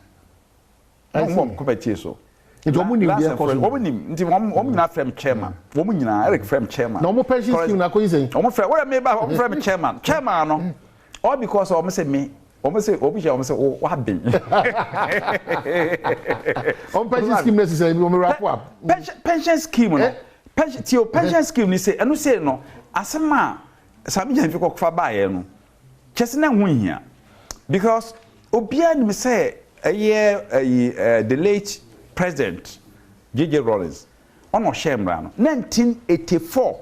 Wɔn wɔ committee so. Nti wɔn nim deɛ ɛkɔ so. Wɔn nim nti wɔn wɔn nyinaa frɛ mi chairman. Wɔn nyinaa Eric frɛ mi chairman. Na wɔn pension scheme na akɔyi sɛn. Wɔn frɛ wɔn mi ba wɔn frɛ mi chairman. Chairman no all because wɔn sɛ mi wɔn sɛ obi hyɛ wɔn sɛ waben. Wɔn pension scheme na sisan bi wɔn wrap up. Pension scheme no pension ti o pension scheme ni sɛ ɛno sɛ no asɛm a Sammy Gyamfi kɔfa baayɛ no kyɛ sɛ na ho nhia because obiara nim sɛ ɛyɛ ɛyi ɛɛ the late President JJ Rawlings ɔna ɔhyɛ mmara no 1984.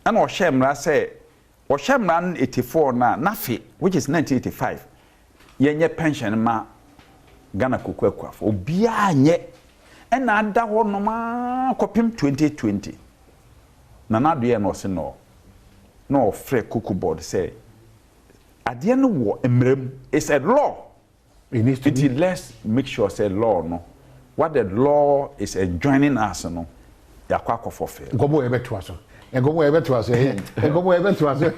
Ɛna ɔhyɛ mmara sɛ ɔhyɛ mmara no 84 na n'afe, which is 1985, yɛnyɛ pension ma Ghana koko akuafo. Obiara nyɛ ɛna ada hɔ nom aa kɔpem 2020. Nana Addo yɛ na ɔse no na ɔfrɛ Cocoa Board sɛ adeɛ no wɔ mmara mu, it's a law. It needs to nti be. Let's make sure sɛ law no, what the law is enjoining us no, yɛakɔ akɔ fulfill. Nkɔmɔ yɛ bɛtoa so, nkɔmɔ yɛ bɛtoa so, ɛyɛ nkɔmɔ yɛ bɛtoa so.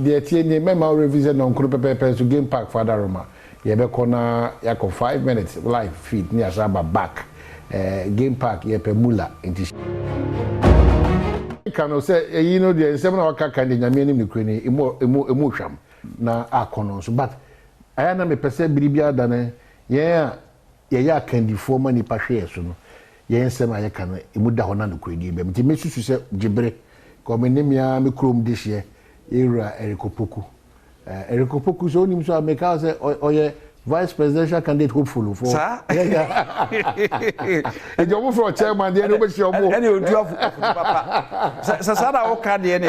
Deɛ tie nie, mɛma wo revi sɛ nɔnkoro pɛpɛɛpɛ nso Game Park Father Roma yɛbɛkɔ na yɛakɔ 5 minutes live feed ne yɛasan aba back. Game Park yɛpɛ mula nti ka no sɛ ɛyi no deɛ nsɛm na waka kan deɛ Nyame anim ne kure ni emu emu emu hwam na akɔ no nso, but ayɛ na mepɛ sɛ biribiara da no yɛn a yɛyɛ akandifoɔ ma nipa hwɛ yɛ so no, yɛn nsɛm a yɛka no emu da hɔ na nokoredie bɛm. Nti mesusu sɛ gyebere kɔ me ne mea me kurom de hyeɛ yɛwura Eric Opoku. Eric Opoku sɛ onim so a meka sɛ ɔyɛ vice presidential candidate hopeful for Saa. Nti ɔmo frɛ chairman deɛ ne wobɛhyia ɔmo. Ɛne odu afotu papa sɛ saa na woka deɛ ne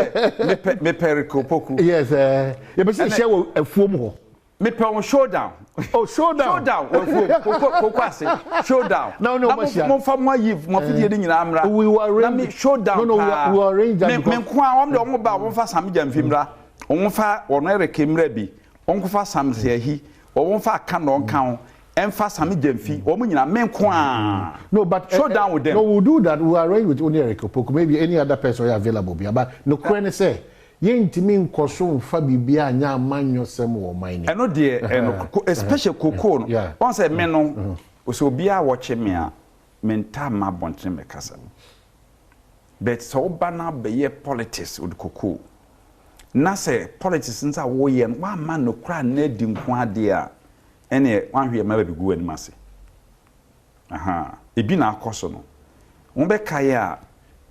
mepɛ Eric Opoku. Yes, yɛbɛ sɛ hyɛ wɔ afuom hɔ. Mepɛ wɔn showdown. Oh, showdown. Showdown wɔ afuom, koko ase showdown. Na wɔn ɔmo ahyia. Momfa mo ayi mo afidie no nyinaa mmra. We will arrange. Na me showdown. No, no, we will arrange that. Me nko a wɔn de wɔn ba, wɔn fa Sammy Gyamfi mmra, wɔn fa wɔn Eric mmra bi, wɔn fa Sam Ahi, wɔn fa aka na ɔnka ho. Ɛmfa Sammy Gyamfi, wɔn nyinaa, me nko ara. No, but Show down with them. No, we'll do that. We'll arrange with Oni Eric Opoku. Maybe any other person who available. Bi. But nokorɛ ne sɛ, yɛntumi nkɔ so mfa biribiara nyɛ amanyɔsɛm wɔ ɔman ni. Ɛno deɛ, ɛno, especially cocoa no. Wɔn sɛ me no, sɛ obiara wɔkye me a, me ntaa mma abɔntene mmɛkasa. But sɛ woba na abɛyɛ politics with cocoa, na sɛ politics nso a woyɛ no, woamma nokorɛ anna adi nko adeɛ a, ɛneɛ woanhwɛ yɛ mɛba bɛgu w'anim ase. Ahaa, ebi na akɔ so no. Mobɛkae a,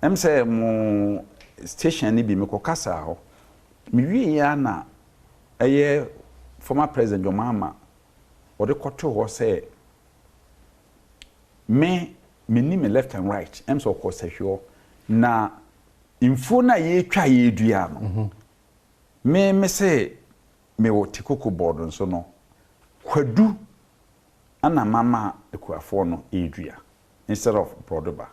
ɛm sɛ mo station no bi mekɔ kasaa hɔ. Mewieɛ ara na ɛyɛ former president John Mahama ɔde kɔtoo hɔ sɛ me menni me left and right, ɛm sɛ ɔkɔɔ sahwi hɔ, na mfuo no a yɛretwa a yɛredua no, me mese Mewɔ Tikoko board nso no, kwadu na mama akuafoɔ no redua instead of borɔdoba.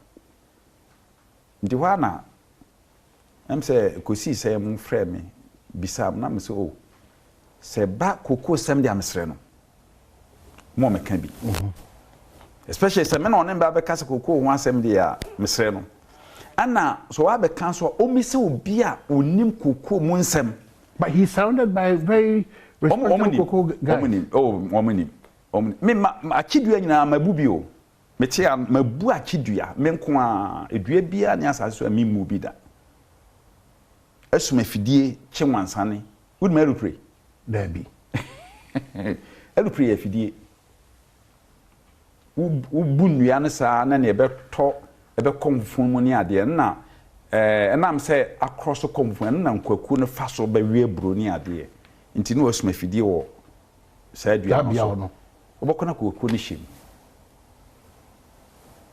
Nti hɔ ara na ɛm sɛ ɛkɔsii sɛ wɔn frɛɛ me bisaa me na me sɛ oh, sɛ ɛba kokoo sɛm deɛ a mesrɛ no mo a mɛka bi. Especially sɛ me na ɔne me ba bɛka sɛ kokoo ho asɛm deɛ a mesrɛ no. Ɛna sɛ wabɛka nso a ɔmmisa obi a ɔnim kokoo mu nsɛm. But he's surrounded by very respectable cocoa guys. Wɔn nim, oh, wɔn nim, wɔn nim. Me ma akyidua nyinaa ma bu bi o. Me te a ma bu akyidua, me nko ara, edua biara ne asase so a me mmu bi da. Esum afidie kye wansane. Wonim alupre? Daabi. Alupre yɛ afidie. Wobu nnua no saa na nea ɛbɛtɔ ɛbɛkɔ mfon mu ne adeɛ no na ɛnam sɛ akorɔ so kɔ mfon ɛno na nkwakuo no fa so bɛwe aburo ne adeɛ nti na wɔasum afidie wɔ saa dua no so. Wobɛkɔ na kwakuo no hyɛ mu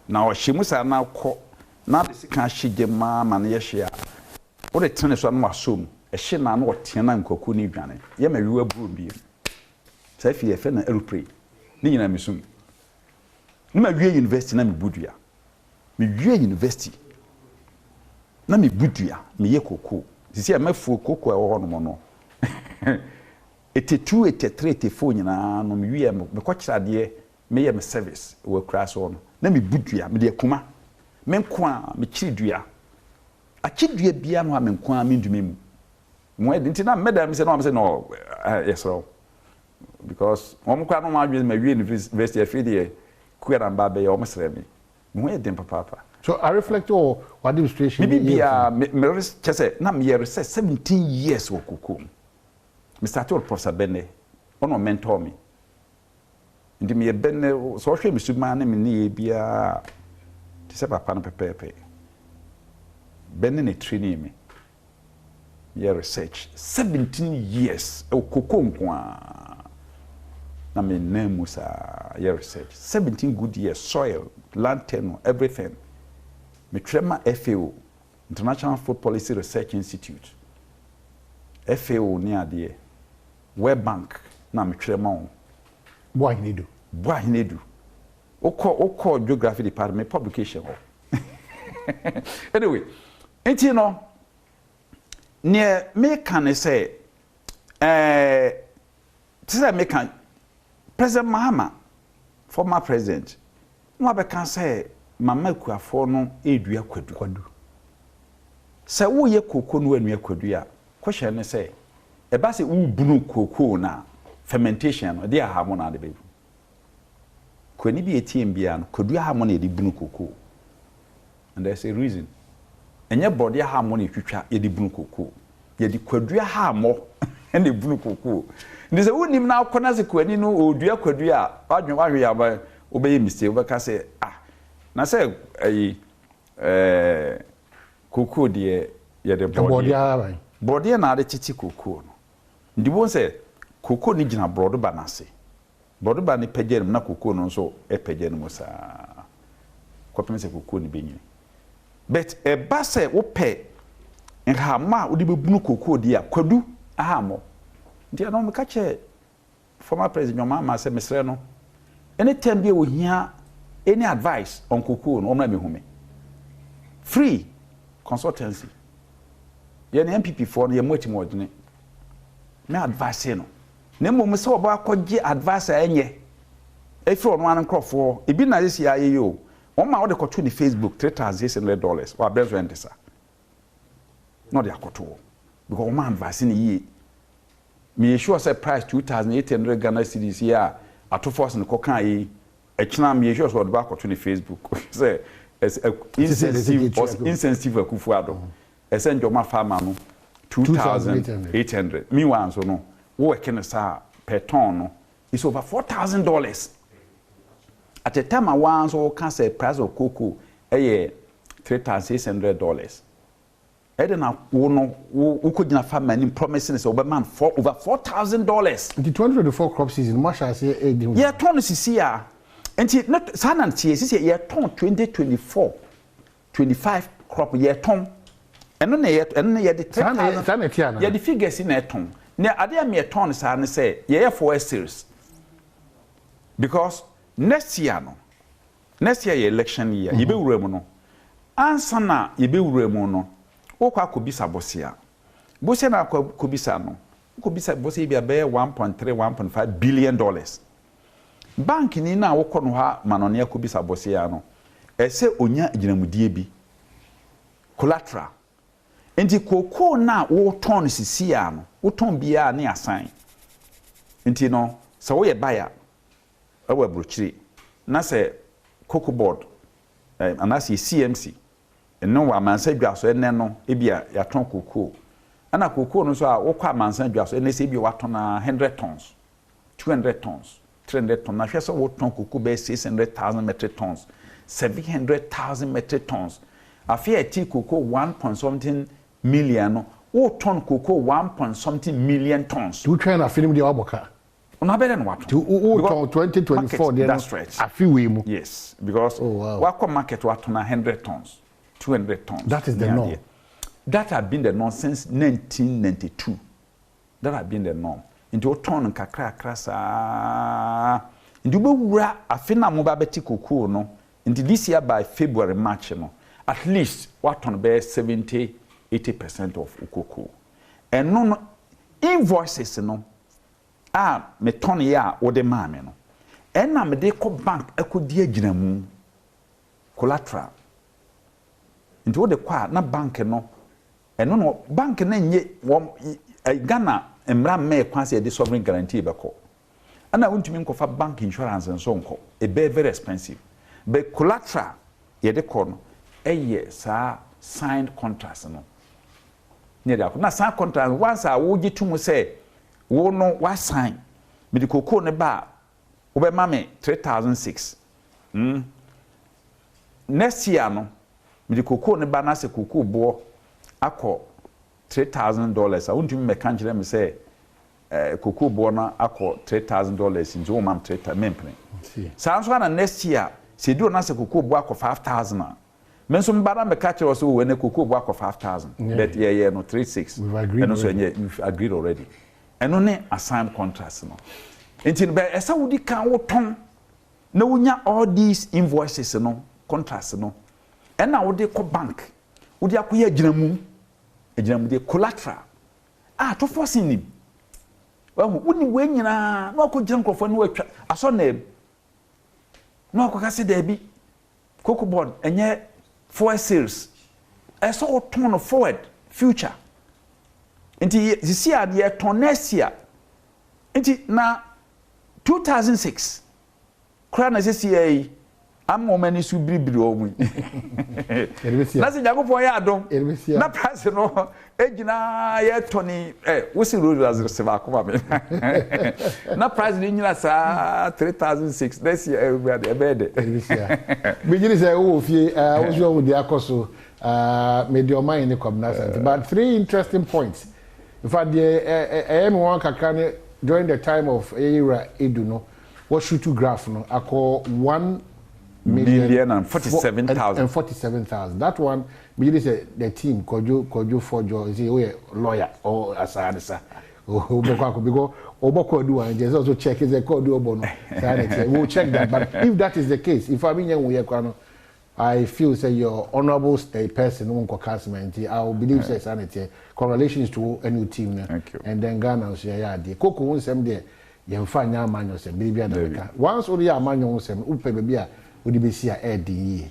na ɔhyɛ mu saa na kɔ na de sekan ahyɛ gya mu ara ma no yɛ hye a wode tene so a na wasɔ mu ɛhye na na ɔtea na nkwakuo no redwane yɛ ma wiwa aburo bio. Saa fie yɛfrɛ no aeroplane. Ne nyinaa me sum. Na ma wie university na me bu dua. Me wie university na me bu dua, me yɛ koko. Sisi a mafuo koko a ɛwɔ hɔ nom no. 82, 83, 84 nyinaa no me wie me kɔ kyerɛ adeɛ, me yɛ me service wɔ akura so no. Na me bu dua, me de akuma. Me nko a me kyiri dua. Akyi dua biara no a me nko a me ntumi mu. Mo ɛdi nti na mmɛda mi sɛ na wɔn sɛ no yɛsrɛ wo because wɔn koraa na wɔn adwene ma wie university afei deɛ kua na mba abɛyɛ wɔn srɛ me me ho yɛ den papaapa. So I reflect wɔ wɔ administration. Me biribiara me me kyɛ sɛ na meyɛ research 17 years wɔ kokoa mu me start wɔ Professor Benne ɔna ɔmentor me. Nti meyɛ bɛ nnɛ, sɛ ɔhwɛ me suban ne me nneyɛɛ biara a, te sɛ papa no pɛpɛɛpɛ. Bɛ ne na trainee me. Meyɛ research 17 years ɛwɔ cocoa nko ara. Na me nan mu saa yɛ research 17 good years, soil, land tenure, everything. Metwerɛ ma FAO, International Food Policy Research Institute, FAO ne adeɛ. World Bank na metwerɛ ma wɔn. Boahene Edu. Boahene Edu. Wokɔ wokɔ geography department me publication hɔ. Anyway, nti no neɛ meka ne sɛ ɛɛ te sɛ meka President Mahama former president na wabɛka sɛ mama akuafoɔ no redua kwadu. Kwadu. Sɛ woreyɛ kooko na woanua kwadu a, question ne sɛ, ɛba sɛ worebunu kookoo no a, fermentation no, ɛdeɛn ahahammono na wode bɛbu? Kuani bi a ɛtie me biara no, kwadu ahahammono na yɛde bunu kookoo. And there's a reason. Ɛnyɛ borɔdeɛ ahahammono na yɛtwitwa yɛde bunu kookoo. Yɛde kwadu ahahammono na ɛbunu kookoo. Nti sɛ wonnim na wokɔ na sɛ kuani no ɔredua kwadu a, wadwene wahwɛ yɛ aba wobɛyɛ mistake, wobɛka sɛ ah, na sɛ ayi ɛɛ kookoo deɛ yɛde borɔdeɛ. Borɔdeɛ na ade tete kookoo no. Nti wobɛhu sɛ kookoo no gyina borɔdoba no ase. Borɔdɔba no pagya ne mu na kokoo no nso pagya ne mu saa kɔpem sɛ kokoo no bɛnyini. But ɛba sɛ wopɛ nhahamma a wode bɛbunu kokoo deɛ a, kwadu ahammɔ. Nti ɛno meka kyerɛɛ former president John Mahama sɛ mesrɛ no, any time bi a ɔhia any advice on kokoo no, ɔmmra mmɛhu me. Free consultancy. Yɛn NPP foɔ no yɛmmɔ atirimuɔdene. Me advice no. Na mmom sɛ wɔbɛkɔgye advice a ɛnyɛ. Ɛfiri ɔno ara ne nkorɔfoɔ, ebi na sisi ayɛ yi o, wɔn ma wɔde kɔto ne Facebook $3,600, wɔ abrɛ nso ɛnte sa. Na ɔde akɔto hɔ because wɔn advice no yie. Meyɛ sure sɛ price 2,800 Ghana cedis yi a Ato Forson kɔkaa yi, ɛkyena meyɛ sure sɛ ɔde bɛ akɔto ne Facebook sɛ insensitive, ɔse insensitive Akufo Addo, ɛsɛ nkyɛ ɔma farmer no 2,800. Meanwhile nso no, wo work no saa per ton no, it's over $4,000. At a time a wo ara nso woka sɛ price of cocoa ɛyɛ $3,600. Ɛdɛn na wo no wo wokɔgyina farmer anim promise no sɛ wobɛma no four over $4,000. Nti 2024 crop season no moahyɛ aseɛ redi ho dwuma? Yɛtɔn no sisi a. Nti ne saa na teɛ sisi yɛtɔn 2024 25 crop yɛtɔn ɛno na yɛ ɛno na yɛde three thousand saa na ɛte anaa? Yɛde figures na ɛtɔn na adeɛ a meyɛtɔn no saa ne sɛ yɛyɛ forward sales because next year no Next year yɛ election year, yɛbɛwura mu no, ansa na yɛbɛwura mu no, wokɔ akɔbisa bosea. Bosea no a wokɔ akɔbisa no, wokɔbisa bosea bi a bɛyɛ 1.3, 1.5 billion dollars. Bankni no a wokɔ no hɔ ma no ne akɔbisa bosea no, ɛsɛ ɔnya agyinamudie bi, collateral. Nti kookoo no a wotɔn no sisi a no, wotɔn biara ne asan. Nti no, sɛ woyɛ buyer, wɔ aburokyire na sɛ cocoa board anaasɛ yɛ CMC no wɔ amansa dwa so ɛnɛ no ebia yɛatɔn cocoa ɛna cocoa no nso a wokɔ amansa dwa so ɛnɛ sɛ ebia watɔn a 100 tons 200 tons 300 tons na hwɛ sɛ wotɔn cocoa bɛyɛ 600,000 metric tons 700,000 metric tons afei a ɛte cocoa 1 point something million no wotɔn cocoa 1 point something million tons. Nti wotwɛn no afe no mu deɛ woabɔ ka. Ɔno abɛyɛ dɛ na watɔn. Nti wo tɔn 2024 deɛ no afe wei mu. Yes, because oh, wow. Wakɔ market watɔn 100 tons, 200 tons. That is the norm. That have been the norm since 1992. That have been the norm. Nti wotɔn no nkakrakra saa. Nti wobɛwura afe no a moba bɛte kokoo no. Nti this year by February, March no, at least watɔn bɛyɛ 70, 80% of wo kokoo. Ɛno no, invoices no, a metɔneeɛ a wode maa me no, ɛna mede kɔ bank akɔdi agyinamu, collateral. Nti wode kɔ a na bank no, ɛno na bank no nnye wɔn, Ghana mmara mmɛɛ kwan sɛ yɛde sovereign guarantee bɛkɔ. Ɛna wontumi nkɔfa bank insurance nso nkɔ, ɛbɛyɛ very expensive. But collateral yɛde kɔ no ɛyɛ saa signed contracts no. Ne yɛde akɔ. Na saa contract no, once a wogye to mu sɛ Wo no woasan mede kokoo no ba a wobɛma me 3006 mm Next year no mede kokoo no ba na sɛ kokoo boɔ akɔ $3,000 a wontumi mmɛka nkyerɛ me sɛ eh, kokoo boɔ no akɔ $3,000 nti womma me 3000 mempene. Saa nso ara na next year sɛ ɛduru na sɛ kokoo boɔ akɔ 5000 a Me nso meba na meka kyerɛ wo sɛ oh ɛnɛ cocoa bo akɔ 5,000 but yɛyɛɛ no 3 6 ɛno nso ɛnyɛ we've agreed already ɛno ne assigned contracts no nti no bɛ ɛsɛ wodi kan wotɔn na wonya all these invoices no contracts no ɛna wode kɔ bank wode akɔyɛ agyinamu agyinamudeɛ collateral a tofoɔ sen nim wahu wonim wei nyinaa na wakɔgyina nkurɔfoɔ no watwa asɔ na na wakɔka sɛ daabi Cocoa board ɛnyɛ forward sales ɛsɛ wotɔn no forward future nti sisi a yɛtɔn next year nti na 2006 koraa na sisi yɛ yi ama wɔn ani so biribiri wɔn yi na sɛ Nyankopɔn yɛ adom na price no egyina yɛtɔ ni ɛ wosi rose ase baako ma me na price ni nyina saa 3006 next year ɛwura de ɛbɛyɛ dɛ. Megyere sɛ wowɔ fie woso ahu deɛ akɔ so mede ɔman yi ne Kwabena Asante but three interesting points in fact deɛ ɛyɛ me wɔn kakra ne during the time of ɛyɛ yɛwura Edu no wɔshutu graph no akɔ 1 million and 47,000. And 47,000 that one megye di sɛ the team Kwadwo Kwadwo Fɔdwo nti woyɛ lawyer or asaa ne sa wobɛkɔ akɔ because ɔbɔ kɔɔdu wa nti ɛsɛ ɔso check sɛ kɔɔdu ɔbɔ no saa na ɛteɛ we will check that but if that is the case if I mean nyɛ nwuyɛ kora no I feel say your honourable person wo nkɔ asɛm nti I will believe sɛ saa na ɛteɛ. Congratulations to wo ɛne wo team no. Thank you. And then Ghana nso yɛyɛ adeɛ koko ho nsɛm deɛ. Yɛmfa nyɛ amanyɔsɛm, bere biara na meka. Once wode yɛ amanyɔ ho sɛm no, wopɛ baabi a wode bɛsi a, ɛyɛ den yie.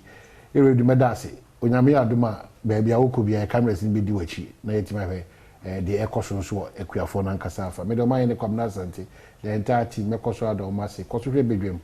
Yɛwura Adu, mɛda ase. Onyame yɛ adom a, baabi a wokɔ biara, cameras no bɛdi w'akyi na yɛatumi ahwɛ deɛ ɛkɔ so nso wɔ akuafoɔ no ankasa afa. Mede Ɔmanhene Kwabena Asante, the entire team, mɛkɔ so ada wɔn ase. Kɔ so hwɛ Badwam.